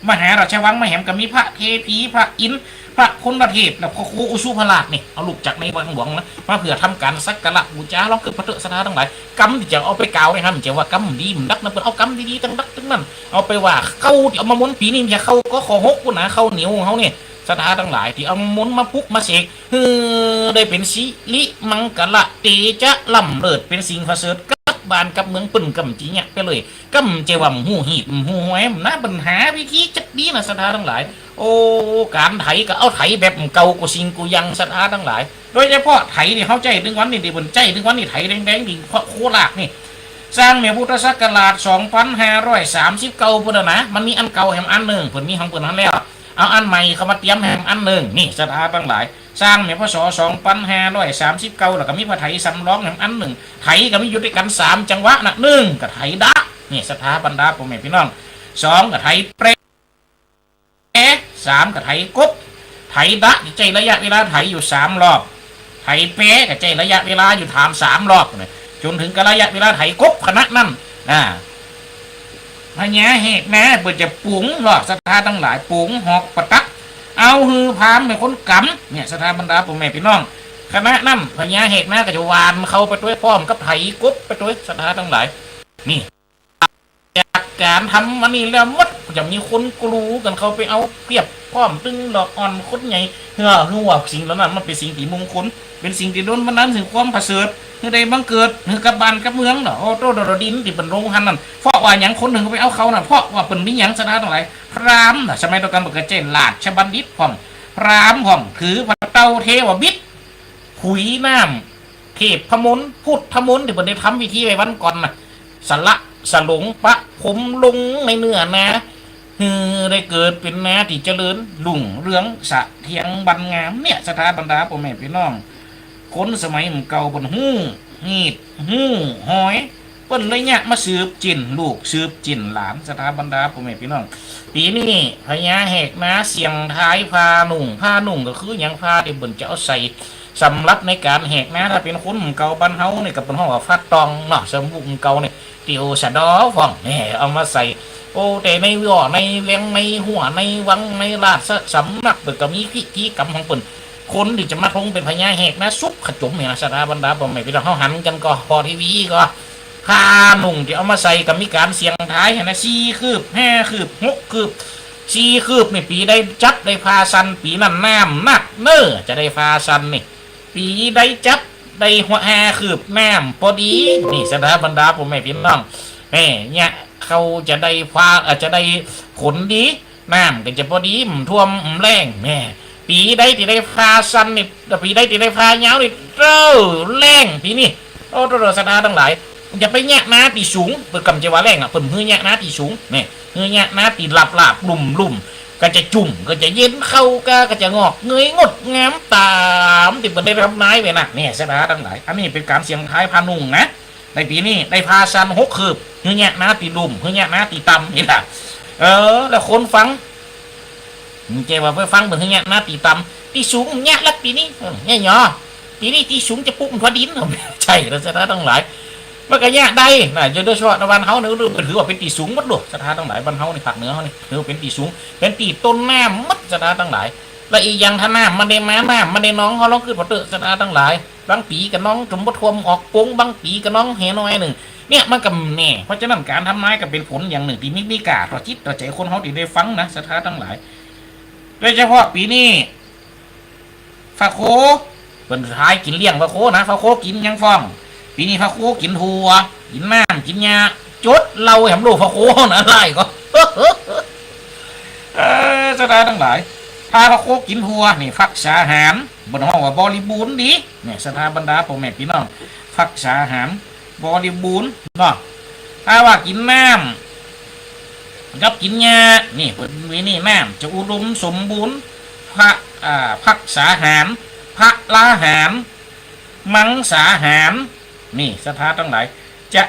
มหาราชวังมาแหมก็มีพระเทพี พระอินทร์ พระพลเทพ แล้วพระโคอุสุภราชนี่ เอาลูกจากในวังหลวงนะ มาเปื้อทำก๋านสักการะปู๋จา ลองกึ๊ดเปิ้นเต๊อะ ศรัทธาตังหลาย กำตี้จะเอาไปกล่าวเนี่ยนะ บ่ใจ้ว่ากำดีบ่ดักนะ เปิ้นเอากำดีๆ ตึงดักตึงนั้น เอาไปว่าข้าวตี้เอามามนต์ปี๋นี้ บ่ใจ้ข้าว กข หก ปู้นนะ ข้าวเหนียวของเฮานี่ ศรัทธาตังหลาย ตี้เอามามนต์มาปลุกมาเสก หื้อได้เป๋นสิริมังคละ เตจ๊ะล้ำเลิศ เป๋นสิ่งประเสริฐกับบ้านกับเมือง เปิ้นก็บ่ใจ้เยียะไปเลย ก็บ่ใจ้ว่าบ่ฮู้หีบบ่ฮู้ห้อยนะ เปิ้นหาวิธีจักดีนะ ศรัทธาตังหลาย โอ้ ก๋านไถก็เอาไถแบบเก่ากู้สิ่งกู้อย่าง ศรัทธาตังหลาย โดยเฉพาะไถตี้เฮาใจ๊ตึงวันนี้ ตี้เปิ้นใจ๊ตึงวันนี้ ไถแดงๆ ตี้โคลากนี่ สร้างเมื่อพุทธศักราชสองพันห้าร้อยสามสิบเก้าปู้นนะ มันมีอันเก่าแหมอันนึ่ง เปิ้นมีของเปิ้นหั้นแล้ว เอาอันใหม่เข้ามาเตรียมแหมอันนึ่ง นี่ ศรัทธาตังหลาย สร้างเมื่อ พ.ศ. สองพันห้าร้อยสามสิบเก้า แล้วก็มีผ้าไถสำรองแหมอันนึ่ง ไถก็มีอยู่ตวยกั๋นสามจังหวะนะ นึ่งก็ไถดะ นี่ ศรัทธาบรรดาป้อแม่ปี้น้อง สองก็ไถแปร สามก็ไถกบ ไถดะนี่ใจ๊ระยะเวลาไถอยู่สามรอบ ไถแปรก็ใจ๊ระยะเวลาอยู่ถามสามรอบนะ จนเถิงกับระยะเวลาไถกบขนาดนั้นนะ พญาแหกนาเปิ้นจะปู๋งหลอก ศรัทธาตังหลาย ปู๋งหอกประตัก เอาหื้อพราหมณ์เป๋นคนกำ เนี่ย ศรัทธาบรรดาป้อแม่ปี้น้อง ขณะนั้นพญาแหกนาก็จะหว่านข้าวไปตวย พร้อมกับไถกบไปตวย ศรัทธาตังหลาย นี่ จากก๋านทำอันนี้แล้วหมด จะมีคนกรู๋กั๋นเข้าไปเอาเปรียบ พร้อมตึงละอ่อนคนใหญ่ หื้อ หื้อว่าสิ่งเหล่านั้นมันเป๋นสิ่งตี้มงคล เป๋นสิ่งตี้ดลบันดาลเถิงความประเสริฐ หื้อได้บังเกิด หื้อกับบ้านกับเมืองเนาะ โอ้โต ดอดอดินตี้เปิ้นลงหั้นนั่น เพราะว่าหยังคนเถิงไปเอาเข้าน่ะ เพราะว่าเปิ้นมีหยัง ศรัทธาตังหลาย พราหมณ์น่ะ สมัยเดียวกั๋นเปิ้นก็ใจ๊ราชบัณฑิตพร้อม พราหมณ์พร้อม ถือผ้าเต้าเทวบิด ผุยน้ำ เทพมนต์ พุทธมนต์ ตี้เปิ้นได้ทำพิธีไว้วันก่อนน่ะ สละสลงประพรมลงในเนื้อนา หื้อได้เกิดเป๋นนาตี้เจริญรุ่งเรืองเสถียรบรรงาม เนี่ย ศรัทธาบรรดาป้อแม่ปี้น้อง คนสมัยเก่าเปิ้นฮู้หีบ ฮู้ห้อย เปิ้นเลยเยียะมาสืบจิ่นลูกสืบจิ่นหลาน ศรัทธาบรรดาป้อแม่ปี้น้อง ปี๋นี้พญาแหกนาเสี่ยงทายผ้านุ่ง ผ้านุ่งก็คือหยัง ผ้าตี้เปิ้นจะเอาใส่ สำหรับในก๋านแหกนา ถ้าเป๋นคนเก่าบ้านเฮานี่ก็เปิ้นฮ้องว่าผ้าตองเนาะ สำหรับเก่านี่ ตี้โอสะดอพ่อง แหม เอามาใส่ โอ้ แต่ในว่อ ในแวง ในหั้ว ในวัง ในราชสำนัก เปิ้นก็มีพิธีกรรมของเปิ้น คนตี้จะมาทรงเป๋นพญาแหกนา สุกขจมเนี่ยนะ ศรัทธาบรรดาป้อแม่ปี้น้อง เฮาหันกั๋นก่อ ผ่อทีวีก่อ ผ้านุ่งตี้เอามาใส่ก็มีก๋านเสี่ยงทายหั้นนะ สี่คืบ ห้าคืบ หกคืบ สี่คืบนี่ปี๋ใดจับได้ผ้าสั้น ปี๋นั้นน้ำหนักเน้อ จะได้ผ้าสั้นนี่ ปี๋ใดจับได้ห้าคืบ น้ำปอดี นี่ ศรัทธาบรรดาป้อแม่ปี้น้อง แหม เนี่ย เขาจะได้ผ้า เอ่อ จะได้ฝนดี น้ำก็จะปอดี บ่ท่วม บ่แล้ง แหม ปี๋ใดตี้ได้ผ้าสั้นนี่ ปี๋ใดตี้ได้ผ้ายาวนี่ เต้อ แล้งปี๋นี้ โอ้โต ศรัทธาตังหลาย อย่าไปเยียะนาตี้สูง เปิ้นก็บ่ใจ้ว่าแล้งอะ เปิ้นหื้อเยียะนาตี้สูง นี่ หื้อเยียะนาตี้ราบๆ ลุ่มๆ ก็จะจุ่ม ก็จะเย็น เข้ากาก็จะงอกเงยงดงามต๋ามตี้เปิ้นได้ทำนายไว้นะ เนี่ย ศรัทธาตังหลาย อันนี้เป๋นก๋านเสี่ยงทายผ้านุ่งนะ ในปี๋นี้ได้ผ้าสั้นหกคืบ หื้อเยียะนาตี้ลุ่ม หื้อเยียะนาตี้ต่ำ นี่นะ เออ แล้วคนฟัง บ่ใจ้ว่าไปฟังเปิ้นหื้อเยียะนาตี้ต่ำ ตี้สูงเยียะละปี๋นี้ เออ เยียะหยอ ปี๋นี้ตี้สูงจะปุ๊บทั่วดิน ใจ้แล้ว ศรัทธาตังหลาย มันก็เยียะได้นะ โดยเฉพาะในบ้านเฮานี่ ก็ถือว่าเป๋นตี้สูงหมดโลด ศรัทธาตังหลาย บ้านเฮานี่ ภาคเหนือเฮานี่ ถือว่าเป๋นตี้สูง เป๋นตี้ต้นน้ำหมด ศรัทธาตังหลาย และอีกอย่าง ถ้าน้ำมันได้มา น้ำมันได้นอง เฮาลองกึ๊ดผ่อเต๊อะ ศรัทธาตังหลาย บางปี๋ก็นองจ๋นบ่ท่วมออกโปง บางปี๋ก็นองแหน้อยนึ่ง เนี่ย มันก็แน่ เพราะฉะนั้นก๋านทำนายก็เป๋นผลอย่างนึ่งตี้มี มีค่าต่อจิตต่อใจ๋คนเฮาตี้ได้ฟังนะ ศรัทธาตังหลาย โดยเฉพาะปี๋นี้ ฟาโค เปิ้นทายกิ๋นเลี้ยงฟาโคนะ ฟาโคกิ๋นหยังพ่อง ปี๋นี้ฟาโคกิ๋นถั่ว กิ๋นน้ำ กิ๋นหญ้า จดเหล้าแหมลูก ฟาโคนะ หลายก็ เออ ศรัทธาตังหลาย ถ้าฟาโคกิ๋นถั่วนี่ ภักษาหาร เปิ้นฮ้องว่าบริบูรณ์ดี เนี่ย ศรัทธาบรรดาป้อแม่ปี้น้อง ภักษาหาร บริบูรณ์เนาะ ถ้าว่ากิ๋นน้ำกับกิ๋นหญ้า นี่ เปิ้นมีนี่ น้ำจะอุดมสมบูรณ์ พะ อ่า ภักษาหาร พะลาหาร มังสาหาร นี่ ศรัทธาตังหลาย จะ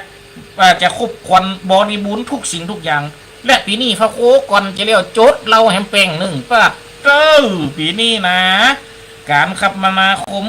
อ่า จะครบครันบริบูรณ์ทุกสิ่งทุกอย่าง และปี๋นี้ฟาโคก่อนจะแล้ว จดเหล้าแหมแป้งนึ่ง ปาดเต๊อะ ปี๋นี้นะ ก๋านคมนาคม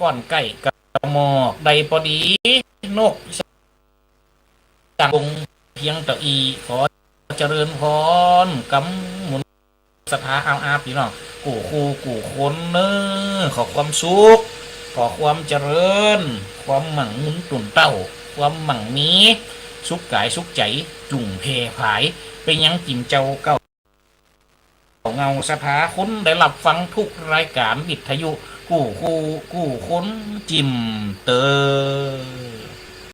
ก้อนใก้กระหมอกได้ปอดี นก สังวงเพียงเต้าอี้ ขอเจริญพร กำมูลศรัทธาอาบอาบพี่น้อง กู้คู่กู้คนเน่อ ขอความสุข ขอความเจริญ ความหมั่งมุนตุ่นเต้า ความหมั่งมี สุขก๋ายสุขใจ๋ จุ่งแผ่ผาย ไปยังจิ่มเจ้าเก้า เงาศรัทธาคนได้ฮับฟังกู้รายก๋านวิทยุ กู้คู่กู้คนจิ่มเตอ